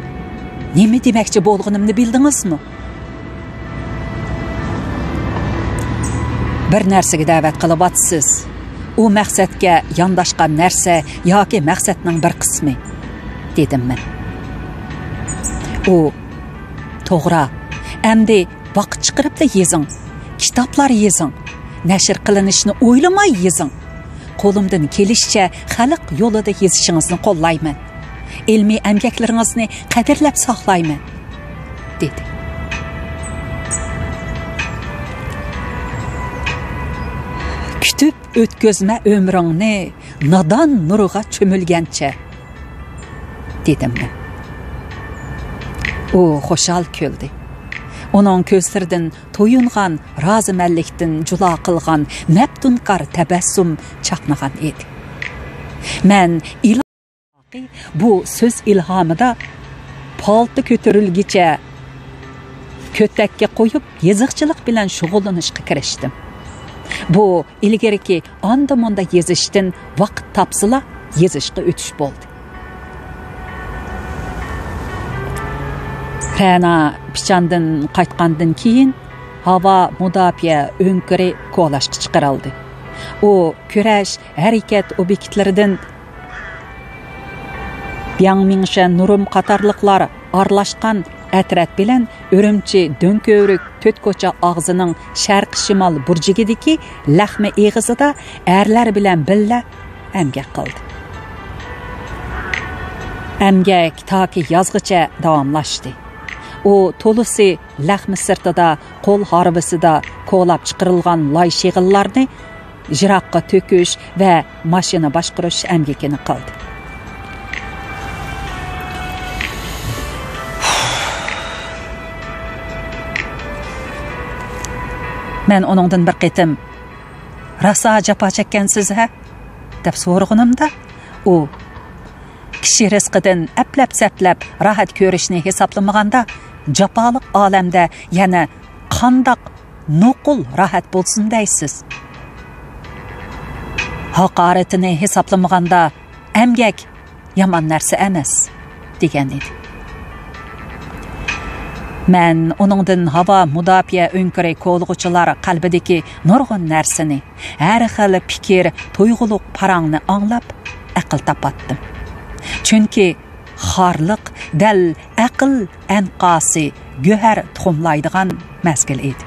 نېمە دېمەكچى بولغىنىمنى بىلدىڭىزمۇ؟ بىر نەرسىگە دەۋەت قىلىۋاتىسىز. ئۇ مەقسەتكە يانداشقان نەرسە ياكى مەقسەتنىڭ بىر قىسمى، دېدىم مەن. ئۇ، توغرا، ئەمدى ۋاقىت چىقىرىپلا يېزىڭ، كىتابلار يېزىڭ، نەشر قىلىنىشنى ئويلىماي يېزىڭ. قولۇمدىن كېلىشىچە خەلق يولىدا يېزىشىڭىزنى قوللايمەن. ئىلمىي ئەمگەكلىرىڭىزنى قەدىرلەپ ساقلايمەن، دېدى. كۈتۈپ ئۆتكۈزمە ئۆمرۈڭنى نادان نۇرغا چۆمۈلگەنچە، دېدىم مەن. ئۇ خۇشال كۈلدى. ئۇنىڭ كۆزلىرىدىن تويۇنغان رازىمەنلىكتىن جۇلا قىلغان مەپتۇنكار تەبەسسۇم چاقنىغان ئىدى. مەن ئىلاھى بۇ سۆز ئىلھامىدا پالتا كۆتۈرۈلگىچە كۆتەككە قويۇپ، يېزىقچىلىق بىلەن شۇغۇللىنىشقا كىرىشتىم. بۇ ئىلگىرىكى ئاندا-مۇندا يېزىشتىن ۋاقىت تاپسىلا يېزىشقا ئۆتۈش بولدى. رەنا پىچاندىن قايتقاندىن كېيىن، ھاۋا مۇداپىئە ئۆڭكۈرى كولاشقا چىقىرىلدى. ئۇ كۈرەش ھەرىكەت ئوبيېكتلىرىدىن بياڭمىڭشەن نۇرۇم قاتارلىقلار ئارىلاشقان ئەترەت بىلەن ئۈرۈمچى دۆڭكۆۋرۈك تۆت كوچا ئاغزىنىڭ شەرقىي شىمال بۇرجىكىدىكى لەخمە ئېغىزىدا ئەرلەر بىلەن بىللە ئەمگەك قىلدى. ئەمگەك تاكى يازغىچە داۋاملاشتى. ئۇ تولىسى لەخمە سىرتىدا قول ھارۋىسىدا كولاپ چىقىرىلغان لاي شېغىللارنى يىراققا تۆكۈش ۋە ماشىنا باشقۇرۇش ئەمگىكىنى قىلدى. مەن ئۇنىڭدىن بىر قېتىم، «راسا جاپا چەككەنسىز ھە؟» دەپ سورىغىنىمدا، ئۇ، «كىشى رىزقىدىن ئەپلەپ-سەپلەپ راھەت كۆرۈشنى ھېسابلىمىغاندا، جاپالىق ئالەمدە يەنە قانداق نوقۇل راھەت بولسۇن دەيسىز؟ ھاقارىتىنى ھېسابلىمىغاندا، ئەمگەك يامان نەرسە ئەمەس» دېگەن ئىدى. مەن ئۇنىڭدىن ھاۋا مۇداپىئە ئۆڭكۈرى كولىغۇچىلار قەلبىدىكى نۇرغۇن نەرسىنى، ھەر خىل پىكىر، تۇيغۇلۇق پاراڭنى ئاڭلاپ، ئەقىل تاپاتتىم. چۈنكى خارلىق دەل ئەقىل ئەنقاسى گۆھەر تۇخۇملايدىغان مەزگىل ئىدى.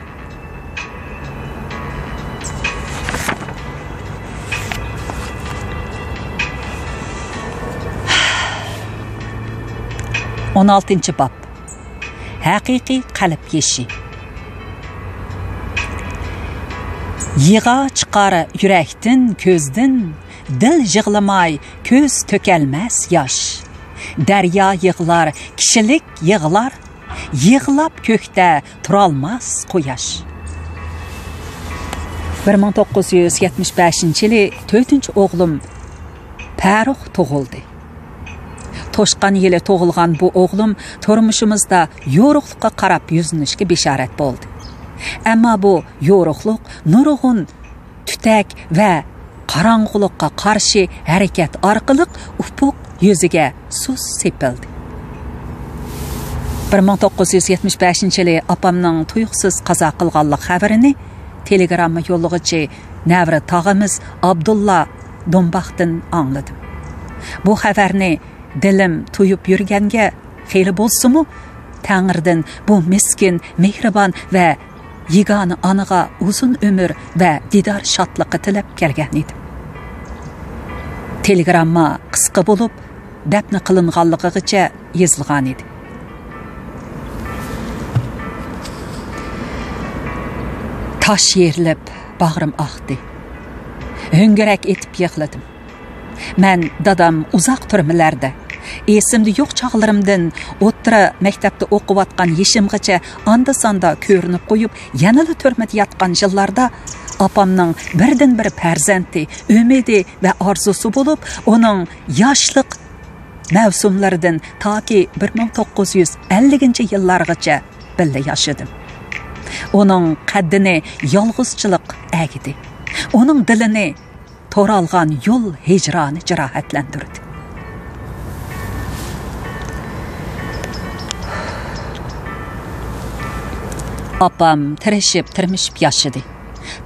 ئون ئالتىنچى باب. ھەقىقىي قەلب يېشى. يىغا چىقار يۈرەكتىن، كۆزدىن، دىل يىغلىماي، كۆز تۆكەلمەس ياش. دەريا يىغلار، كىشىلىك يىغلار، يىغلاپ كۆكتە تۇرالماس قۇياش. بىر مىڭ توققۇز يۈز يەتمىش بەشىنچى يىلى تۆتىنچى ئوغلۇم پەرۇق تۇغۇلدى. توشقان يىلى تۇغۇلغان بۇ ئوغلۇم تۇرمۇشىمىزدا يورۇقلۇققا قاراپ يۈزلىنىشكە بېشارەت بولدى. ئەمما بۇ يورۇقلۇق نۇرغۇن تۈتەك ۋە قاراڭغۇلۇققا قارشى ھەرىكەت ئارقىلىق ئۇپۇق يۈزىگە سۇس سېپىلدى. بىر مىڭ توققۇز يۈز يەتمىش بەشىنچى يىلى ئاپامنىڭ تۇيۇقسىز قازا قىلغانلىق خەۋىرىنى تېلېگرامما يوللىغۇچى نەۋرە تاغىمىز ئابدۇللا دومباختىن ئاڭلىدىم. بۇ خەۋەرنى دىلىم تۇيۇپ يۈرگەنگە خېلى بولسىمۇ، تەڭرىدىن بۇ مىسكىن، مېھرىبان ۋە يېگانە ئانىغا ئۇزۇن ئۆمۈر ۋە دىدار شادلىقى تىلەپ كەلگەن ئىدىم. تېلېگرامما قىسقا بولۇپ، دەپنە قىلىنغانلىقىغىچە يېزىلغان ئىدى. تاش يېرىلىپ، باغرىم ئاقتى. ھۆڭگىرەك ئېتىپ يىغلىدىم. مەن دادام ئۇزاق تۈرمىلەردە، ئېسىمدە يوق چاغلىرىمدىن ئوتتۇرا مەكتەپتە ئوقۇۋاتقان يېشىمغىچە ئاندا-ساندا كۆرۈنۈپ قويۇپ، يەنىلا تۈرمىدە ياتقان يىللاردا ئاپامنىڭ بىردىنبىر پەرزەنتى، ئۈمىدى ۋە ئارزۇسى بولۇپ، ئۇنىڭ ياشلىق مەۋسۇملىرىدىن تاكى بىر مىڭ توققۇز يۈز ئەللىكىنچى يىللارغىچە بىللە ياشىدىم. ئۇنىڭ قەددىنى يالغۇزچىلىق ئەگىدى. ئۇنىڭ دىلىنى تورالغان يول ھىجرانى جاراھەتلەندۈردى. ئاپام تىرىشىپ، تىرمىشىپ ياشىدى.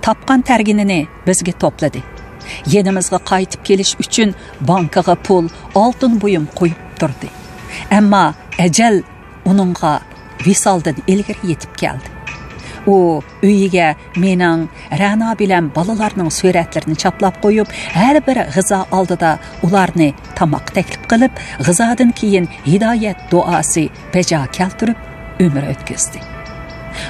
تاپقان تەرگىنىنى بىزگە توپلىدى. يېنىمىزغا قايتىپ كېلىش ئۈچۈن بانكىغا پۇل، ئالتۇن بۇيۇم قويۇپ تۇردى. ئەمما ئەجەل ئۇنىڭغا ۋىسالدىن ئىلگىرى يېتىپ كەلدى. ئۇ ئۆيىگە مېنىڭ، رەنا بىلەن بالىلارنىڭ سۈرەتلىرىنى چاپلاپ قويۇپ، ھەر بىر غىزا ئالدىدا ئۇلارنى تاماققا تەكلىپ قىلىپ، غىزادىن كېيىن ھىدايەت دۇئاسى بەجا كەلتۈرۈپ ئۆمۈر ئۆتكۈزدى.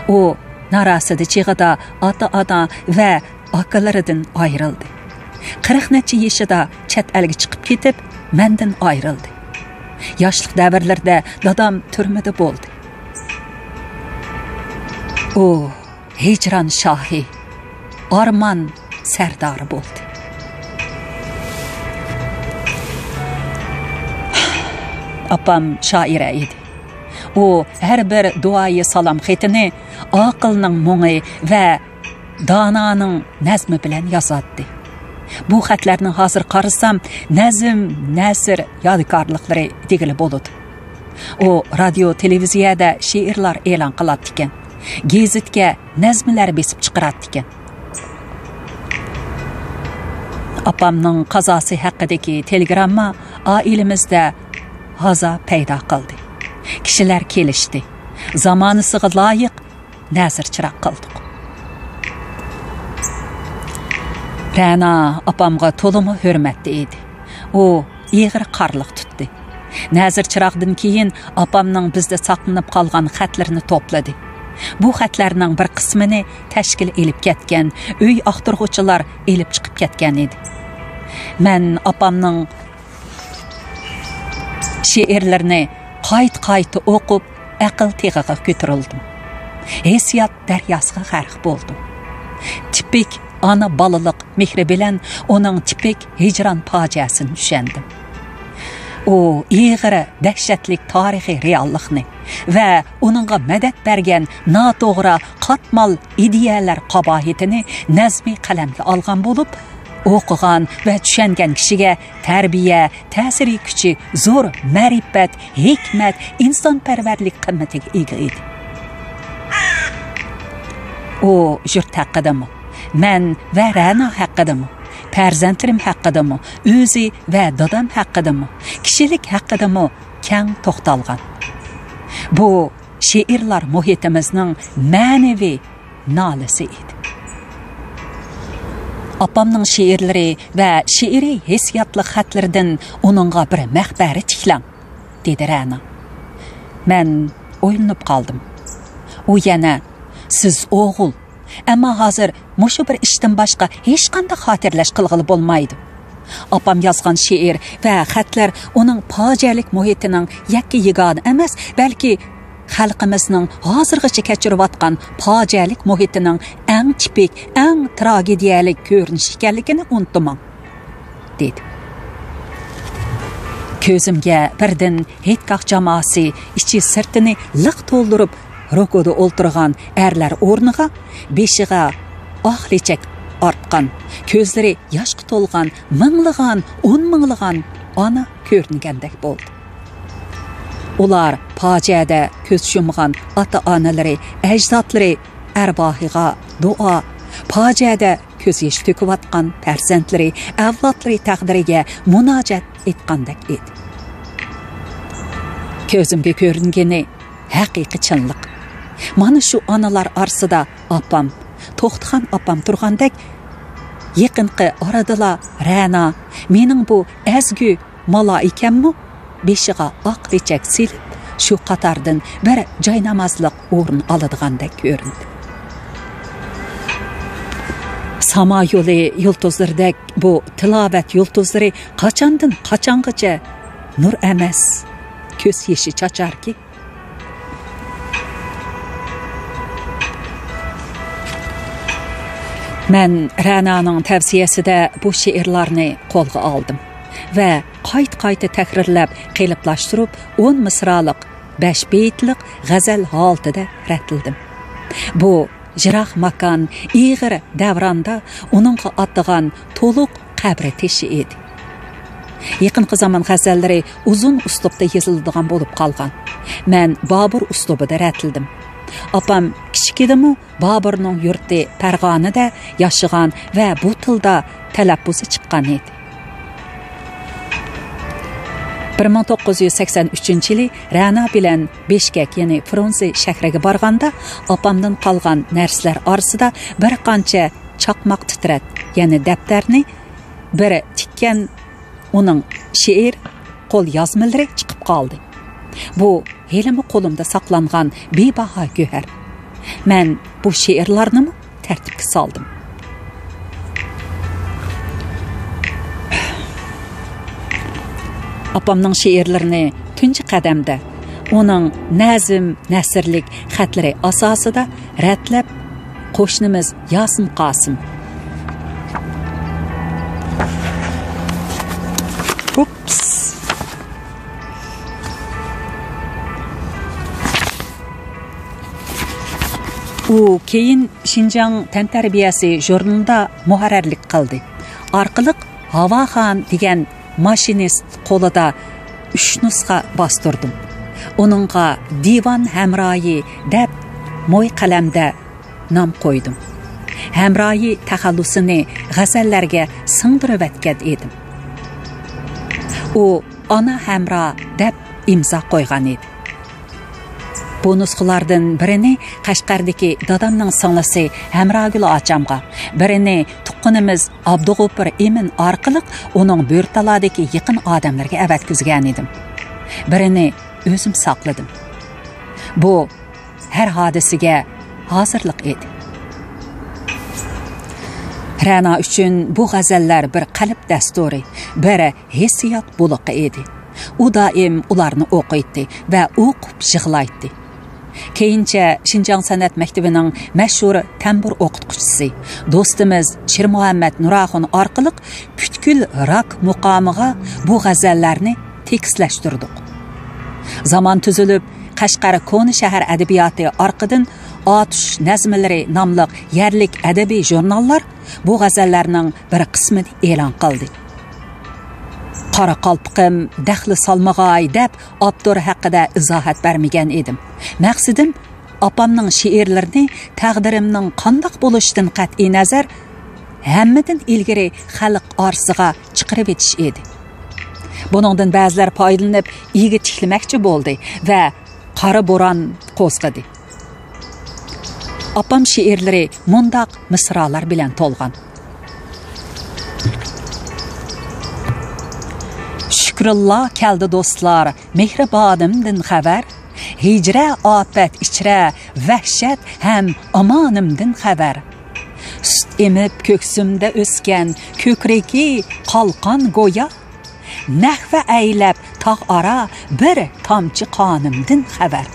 ئۇ ناراسىدە چېغىدا ئاتا-ئانا ۋە ئاكىلىرىدىن ئايرىلدى. قىرىق نەچچە يېشىدا چەت ئەلگە چىقىپ كېتىپ، مەندىن ئايرىلدى. ياشلىق دەۋرلىرىدە دادام تۈرمىدە بولدى. ئۇ ھىجران شاھى، ئارمان سەردارى بولدى. ئاپام شائىرە ئىدى. ئۇ ھەر بىر دۇئايى سالام خېتىنى ئاقىلنىڭ مۇڭى ۋە دانانىڭ نەزمى بىلەن يازاتتى. بۇ خەتلەرنى ھازىر قارىسام، نەزم، نەسر يادىكارلىقلىرى دېگىلى بولىدۇ. ئۇ رادىيو، تېلېۋىزىيەدە شېئىرلار ئېلان قىلاتتىكەن، گېزىتكە نەزمىلەر بېسىپ چىقىراتتىكەن. ئاپامنىڭ قازاسى ھەققىدىكى تېلېگرامما ئائىلىمىزدە ھازا پەيدا قىلدى. كىشىلەر كېلىشتى. زامانىسىغا لايىق نەزىر چىراغ قىلدۇق. رەنا ئاپامغا تولىمۇ ھۆرمەتتە ئىدى. ئۇ ئېغىر قارلىق تۇتتى. نەزىر چىراغدىن كېيىن ئاپامنىڭ بىزدە ساقلىنىپ قالغان خەتلىرىنى توپلىدى. بۇ خەتلەرنىڭ بىر قىسمىنى تەشكىل ئېلىپ كەتكەن ئۆي ئاختۇرغۇچىلار ئېلىپ چىقىپ كەتكەن ئىدى. مەن ئاپامنىڭ شېئىرلىرىنى قايتا-قايتا ئوقۇپ، ئەقىل تېغىغا كۆتۈرۈلدۈم. ھېسسىيات دەرياسىغا غەرق بولدۇم. تىپىك ئانا بالىلىق مېھرى بىلەن ئۇنىڭ تىپىك ھىجران پاجىئەسىنى چۈشەندىم. ئۇ ئېغىر، دەھشەتلىك تارىخىي رېئاللىقنى ۋە ئۇنىڭغا مەدەت بەرگەن ناتوغرا قاتمال ئىدىيەلەر قاباھىتىنى نەزمىي قەلەمگە ئالغان بولۇپ، ئوقۇغان ۋە چۈشەنگەن كىشىگە تەربىيە، تەسىرىي كۈچى زور مەرىپەت، ھېكمەت، ئىنسانپەرۋەرلىك قىممىتىگە ئىگە ئىدى. ئۇ يۇرت ھەققىدىمۇ، مەن ۋە رەنا ھەققىدىمۇ، پەرزەنتلىرىم ھەققىدىمۇ، ئۆزى ۋە دادام ھەققىدىمۇ، كىشىلىك ھەققىدىمۇ كەڭ توختالغان. بۇ شېئىرلار مۇھىتىمىزنىڭ مەنىۋى نالىسى ئىدى. ئاپامنىڭ شېئىرلىرى ۋە شېئىرىي ھېسسىياتلىق خەتلىرىدىن ئۇنىڭغا بىر مەقبەرە تىكلەڭ، دېدى رەنا. مەن ئويلىنىپ قالدىم. ئۇ يەنە، سىز ئوغۇل، ئەمما ھازىر مۇشۇ بىر ئىشتىن باشقا ھېچقانداق خاتىرىلەش قىلغىلى بولمايدۇ. ئاپام يازغان شېئىر ۋە خەتلەر ئۇنىڭ پاجىئەلىك مۇھىتىنىڭ يەككە يېگانە ئەمەس، بەلكى خەلقىمىزنىڭ ھازىرغىچە كەچۈرۈۋاتقان پاجىئەلىك مۇھىتىنىڭ ئەڭ تىپىك، ئەڭ تراگېدىيەلىك كۆرۈنۈشى ئىكەنلىكىنى ئۇنتۇماڭ، دېدى. كۆزۈمگە بىردىن ھېيتگاھ جامائىسى ئىچى سىرتىنى لىق تولدۇرۇپ، روكودا ئولتۇرغان ئەرلەر ئورنىغا بېشىغا ئاق لېچەك ئارتقان، كۆزلىرى ياشقا تولغان مىڭلىغان، ئون مىڭلىغان ئانا كۆرۈنگەندەك بولدى. ئۇلار پاجىئەدە كۆز يۇمغان ئاتا-ئانىلىرى، ئەجدادلىرى ئەرۋاھىغا دۇئا، پاجىئەدە كۆز يېشى تۆكۈۋاتقان پەرزەنتلىرى، ئەۋلادلىرى تەقدىرىگە مۇناجات ئېيتقاندەك ئىدى. كۆزۈمگە كۆرۈنگىنى ھەقىقىي چىنلىق. مانا شۇ ئانىلار ئارىسىدا ئاپام، توختىخان ئاپام تۇرغاندەك، يېقىنقى ئارىدىلا رەنا مېنىڭ بۇ ئەزگۈ مالايىكەممۇ بېشىغا ئاق لېچەك سېلىپ، شۇ قاتاردىن بىر جاينامازلىق ئورۇن ئالىدىغاندەك كۆرۈندى. ساما يولى يۇلتۇزلىرىدەك بۇ تىلاۋەت يۇلتۇزلىرى قاچاندىن قاچانغىچە نۇر ئەمەس، كۆز يېشى چاچاركى؟ مەن رەنانىڭ تەۋسىيەسىدە بۇ شېئىرلارنى قولغا ئالدىم ۋە قايتا-قايتا تەكرارلاپ، قېلىپلاشتۇرۇپ، ئون مىسرالىق، بەش بېيىتلىق غەزەل ھالىتىدە رەتلىدىم. بۇ يىراق ماكان، ئېغىر دەۋراندا ئۇنىڭغا ئاتىغان تولۇق قەبرە تېشى ئىدى. يېقىنقى زامان غەزەللىرى ئۇزۇن ئۇسلۇبتا يېزىلىدىغان بولۇپ قالغان. مەن بابۇر ئۇسلۇبىدا رەتلىدىم. ئاپام كىچىكىدىمۇ بابۇرنىڭ يۇرتى پەرغانىدە ياشىغان ۋە بۇ تىلدا تەلەپپۇزى چىققان ئىدى. بىر مىڭ توققۇز يۈز سەكسەن ئۈچىنچى يىلى رەنا بىلەن بىشكەك، يەنى فرۇنزې شەھىرىگە بارغاندا، ئاپامدىن قالغان نەرسىلەر ئارىسىدا بىر قانچە چاقماق تىترەت، يەنى دەپتەرنى، بىر تىككەن ئۇنىڭ شېئىر قول يازمىلىرى چىقىپ قالدى. بۇ ھېلىمۇ قولۇمدا ساقلانغان بىباھا گۆھەر. مەن بۇ شېئىرلارنىمۇ تەرتىپكە سالدىم. ئاپامنىڭ شېئىرلىرىنى تۇنجى قەدەمدە ئۇنىڭ نەزم، نەسرلىك خەتلىرى ئاساسىدا رەتلەپ، قوشنىمىز ياسىن قاسىم. ئۇپس. ئۇ كېيىن شىنجاڭ تەنتەربىيەسى ژۇرنىلىدا مۇھەررىرلىك قىلدى. ئارقىلىق ھاۋاخان دېگەن ماشىنىست قولىدا ئۈچ نۇسخا باستۇردۇم. ئۇنىڭغا دىۋان ھەمراھى دەپ موي قەلەمدە نام قويدۇم. ھەمراھى تەخەللۇسىنى غەزەللەرگە سىڭدۈرۈۋەتكەن ئىدىم. ئۇ ئانا ھەمراھ دەپ ئىمزا قويغان ئىدى. بۇ نۇسخىلاردىن بىرىنى قەشقەردىكى دادامنىڭ سىڭلىسى ھەمراگۈل ئاچامغا، بىرىنى تۇغقىنىمىز ئابدۇغوپۇر ئىمىن ئارقىلىق ئۇنىڭ بۆرتالادىكى يېقىن ئادەملىرىگە ئەۋەتكۈزگەنىدىم. بىرىنى ئۆزۈم ساقلىدىم. بۇ ھەر ھادىسىگە ھازىرلىق ئىدى. رەنا ئۈچۈن بۇ غەزەللەر بىر قەلب دەستۇرى، بىر ھېسسىيات بۇلىقى ئىدى. ئۇ دائىم ئۇلارنى ئوقۇيتتى ۋە ئوقۇپ يىغلايتتى. كېيىنچە شىنجاڭ سەنئەت مەكتىۋىنىڭ مەشھۇر تەمبۇر ئوقۇتقۇچىسى، دوستىمىز شىرمۇھەممەت نۇراخۇن ئارقىلىق پۈتكۈل راك مۇقامىغا بۇ غەزەللەرنى تېكىستلەشتۈردۇق. زامان تۈزۈلۈپ، قەشقەر كونا شەھەر ئەدەبىياتى ئارقىدىن ئاتۇش نەزمىلىرى ناملىق يەرلىك ئەدەبىي ژۇرناللار بۇ غەزەللەرنىڭ بىر قىسمىنى ئېلان قىلدى. قاراقالپىقىم دەخلى سالمىغاي دەپ ئاپتور ھەققىدە ئىزاھات بەرمىگەن ئىدىم. مەقسىتىم ئاپامنىڭ شېئىرلىرىنى تەقدىرىمنىڭ قانداق بولۇشىدىن قەتئىينەزەر ھەممىدىن ئىلگىرى خەلق ئارىسىغا چىقىرىۋېتىش ئىدى. بۇنىڭدىن بەزىلەر پايدىلىنىپ ئىگە تىكلىمەكچى بولدى ۋە قارا بوران قوزغىدى. ئاپام شېئىرلىرى مۇنداق مىسرالار بىلەن تولغان. شۈكرىللا كەلدى دوستلار، مېھرىبانىمدىن خەۋەر. ھىجرە ئاپەت ئىچرە، ۋەھشەت ھەم ئامانىمدىن خەۋەر. سۈت ئېمىپ كۆكسۈمدە ئۆسكەن، كۆكرىكى قالقان گويا. نەخۋە ئەيلەپ تاغ ئارا، بىر تامچە قانىمدىن خەۋەر.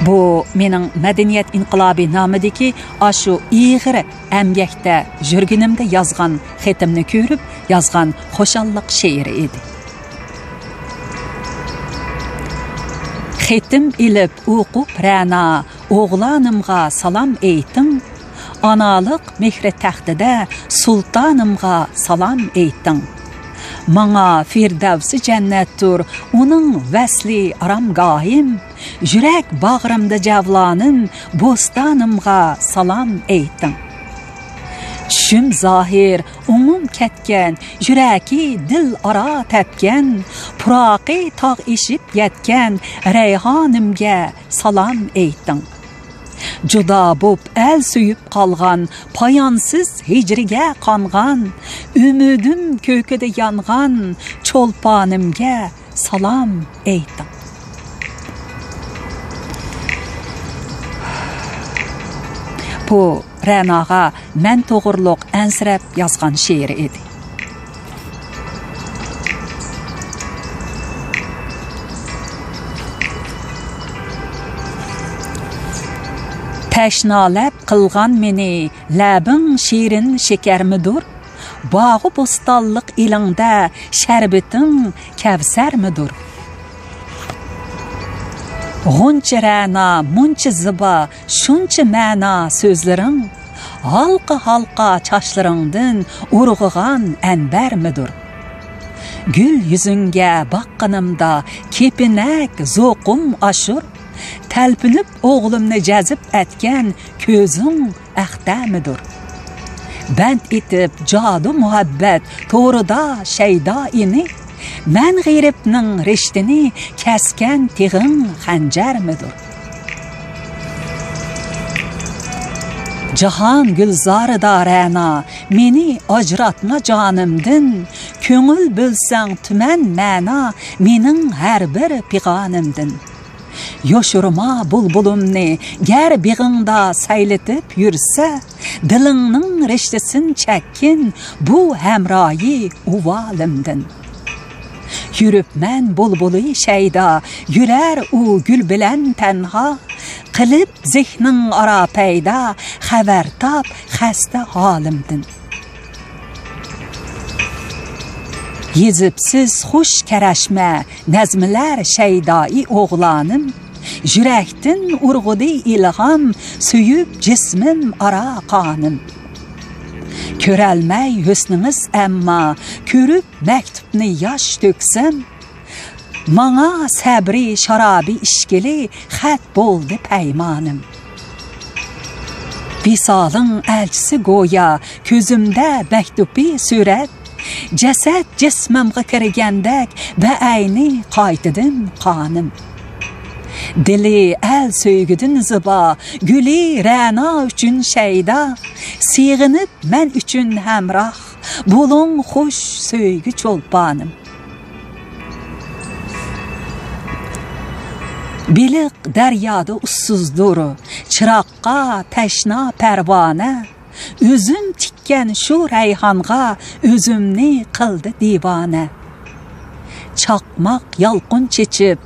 بۇ مېنىڭ مەدەنىيەت ئىنقىلابى نامىدىكى ئاشۇ ئېغىر ئەمگەكتە يۈرگىنىمدە يازغان خېتىمنى كۆرۈپ يازغان خۇشاللىق شېئىرى ئىدى. خېتىم ئېلىپ ئوقۇپ رەنا، ئوغلانىمغا سالام ئېيتىڭ. ئانالىق مېھرى تەختىدە سۇلتانىمغا سالام ئېيتىڭ. ماڭا فىردەۋسى جەننەتتۇر، ئۇنىڭ ۋەسلى ئارامگاھىم. يۈرەك باغرىمدا جەۋلانىم، بوستانىمغا سالام ئېيتىڭ. چۈشۈم زاھىر، ئوڭۇم كەتكەن، يۈرەكى دىل ئارا تەپكەن، پۇراقى تاغ ئېشىپ يەتكەن رەيھانىمگە سالام ئېيتىڭ. جۇدا بوپ ئەل سۆيۈپ قالغان، پايانسىز ھىجرىگە قانغان، ئۈمىدىم كۆكىدە يانغان چولپانىمگە سالام ئېيتىڭ. بۇ رەناغا مەن توغرۇلۇق ئەنسىرەپ يازغان شېئىرى ئىدى. تەشنالەپ قىلغان مېنى لەبىڭ شېرىن شېكەرمىدۇر؟ باغۇ بوستانلىق ئېلىڭدە شەربىتىڭ كەۋسەرمىدۇر؟ غۇنچە رەنا مۇنچە زىبا، شۇنچە مەنا سۆزلىرىڭ، ھالقا-ھالقا چاچلىرىڭدىن ئۇرغۇغان ئەنبەرمىدۇر؟ گۈل يۈزۈڭگە باققىنىمدا كېپىنەك زوقۇم ئاشۇر، تەلپۈنۈپ ئوغلۇمنى جەزب ئەتكەن كۆزۈڭ ئەختەمىدۇر؟ بەند ئېتىپ جادۇ مۇھەببەت تورىدا شەيدا ئىنى، مەن غېرىبنىڭ رىشتىنى كەسكەن تىغىڭ خەنجەرمىدۇر؟ جاھان گۈلزارىدا رەنا، مېنى ئاجراتما جانىمدىن، كۆڭۈل بۆلسەڭ تۈمەن مەنا مېنىڭ ھەر بىر پىغانىمدىن. يوشۇرما بۇلبۇلۇمنى، گەر بېغىڭدا سەيلىتىپ يۈرسە، دىلىڭنىڭ رىشتىسىن چەككىن بۇ ھەمرايى ئۇۋالىمدىن. يۈرۈپمەن بۇلبۇلى شەيدا، يۈرەر ئۇ گۈل بىلەن تەنھا، قىلىپ زېھنىڭ ئارا پەيدا، خەۋەر تاپ خەستە ھالىمدىن. يېزىپسىز خۇش كەرەشمە نەزمىلەر شەيدائى ئوغلانىم، يۈرەكتىن ئۇرغۇدى ئىلھام سۆيۈپ جىسمىم ئارا قانىم. كۆرەلمەي ھۆسنىڭىز ئەمما، كۆرۈپ مەكتۇپنى ياش تۆكسەم، ماڭا سەبرى شارابى ئىچكىلى خەت بولدى پەيمانىم. ۋىسالىڭ ئەلچىسى گويا كۆزۈمدە مەكتۇپى سۈرەت، جەسەت جىسمىمغا كىرگەندەك بەئەينى قايتىدىن قانىم. دىلى ئەل سۆيگۈدىن زىبا، گۈلى رەنا ئۈچۈن شەيدا، سېغىنىپ مەن ئۈچۈن ھەمراھ، بولۇڭ خۇش سۆيگۈ چولپانىم. بېلىق دەريادا ئۇسسۇزدۇر، چىراغقا تەشنا پەرۋانە. ئۆزۈم تىككەن شۇ رەيھانغا ئۆزۈمنى قىلدى دىۋانە. چاقماق يالقۇن چېچىپ،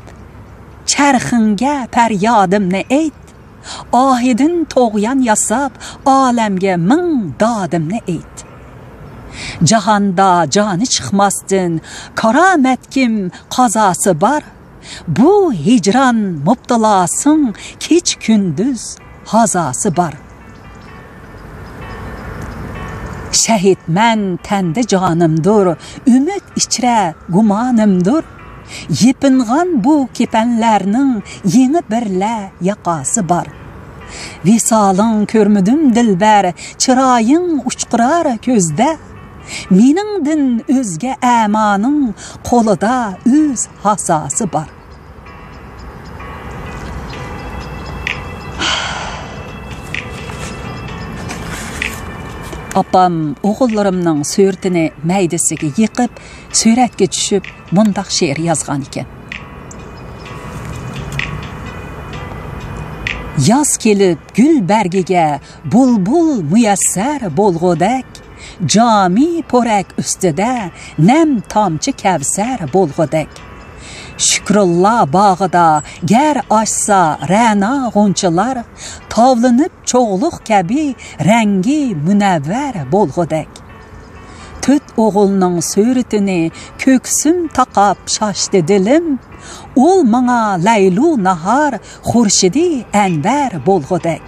چەرخىڭگە پەريادىمنى ئېيت. ئاھىدىن تۇغيان ياساپ، ئالەمگە مىڭ دادىمنى ئېيت. جاھاندا جانى چىقماستىن، كارامەتكىم قازاسى بار. بۇ ھىجران مۇپتىلاسىڭ، كېچە-كۈندۈز ھازاسى بار. شەھىدمەن تەندە جانىمدۇر، ئۈمىد ئىچرە گۇمانىمدۇر. يېپىنغان بۇ كېپەنلەرنىڭ يېڭى بىرلە ياقاسى بار. ۋىسالىڭ كۆرمىدىم دىلبەر، چىرايىڭ ئۇچقۇرار كۆزدە. مېنىڭدىن ئۆزگە ئەمانىڭ قولىدا ئۆز ھاساسى بار. ئاپام ئوغۇللىرىمنىڭ سۈرىتىنى مەيدىسىگە يېقىپ، سۈرەتكە چۈشۈپ، مۇنداق شېئىر يازغان ئىكەن. ياز كېلىپ گۈل بەرگىگە بۇلبۇل مۇيەسسەر بولغۇدەك، جامى پورەك ئۈستىدە نەم تامچە كەۋسەر بولغۇدەك. شۈكرۇللا باغىدا گەر ئاچسا رەنا غۇنچىلار، تاۋلىنىپ چوغلۇق كەبى رەڭگى مۇنەۋۋەر بولغۇدەك. تۆت ئوغۇلنىڭ سۈرىتىنى كۆكسۈم تاقاپ شاشتى دىلىم، ئۇل ماڭا لەيلۇ ناھار خۇرشىدى ئەنۋەر بولغۇدەك.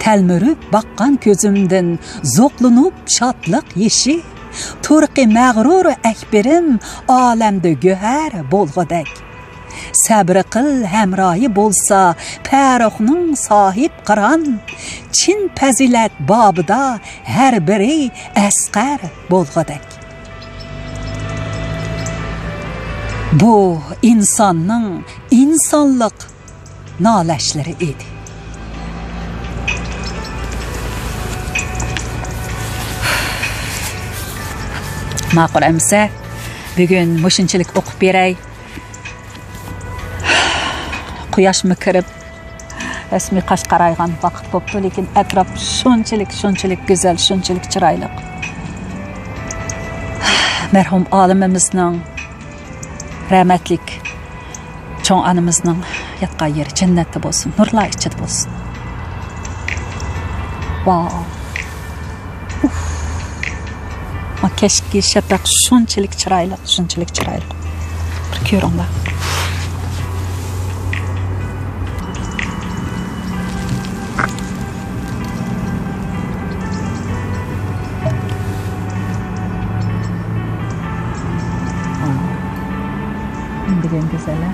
تەلمۈرۈپ باققان كۆزۈمدىن زوقلىنىپ شادلىق يېشى، تۇرقى مەغرۇر ئەكبىرىم ئالەمدە گۆھەر بولغۇدەك. سەبرى قىل ھەمراھى بولسا پەرۇقنىڭ ساھىب قىران، چىن پەزىلەت بابىدا ھەر بىرى ئەسقەر بولغۇدەك. بۇ ئىنساننىڭ ئىنسانلىق نالەشلىرى ئىدى. ماقۇل ئەمىسە، بۈگۈن مۇشۇنچىلىك ئوقۇپ بېرەي. قۇياشمۇ كىرىپ، رەسمىي قاش قارايغان ۋاقىت بوپتۇ، لېكىن ئەتراپ شۇنچىلىك، شۇنچىلىك گۈزەل، شۇنچىلىك چىرايلىق. مەرھۇم ئالىمىمىزنىڭ، رەھمەتلىك چوڭ ئانىمىزنىڭ ياتقان يېرى جەننەتتە بولسۇن، نۇرلار ئىچىدە بولسۇن. ۋاۋ. ئۇف. ما كەچكى شەپەق شۇنچىلىك چىرايلىق، شۇنچىلىك چىرايلىق. بىر كۆرۈڭلار. نېمە دېگەن گۈزەل، ھە؟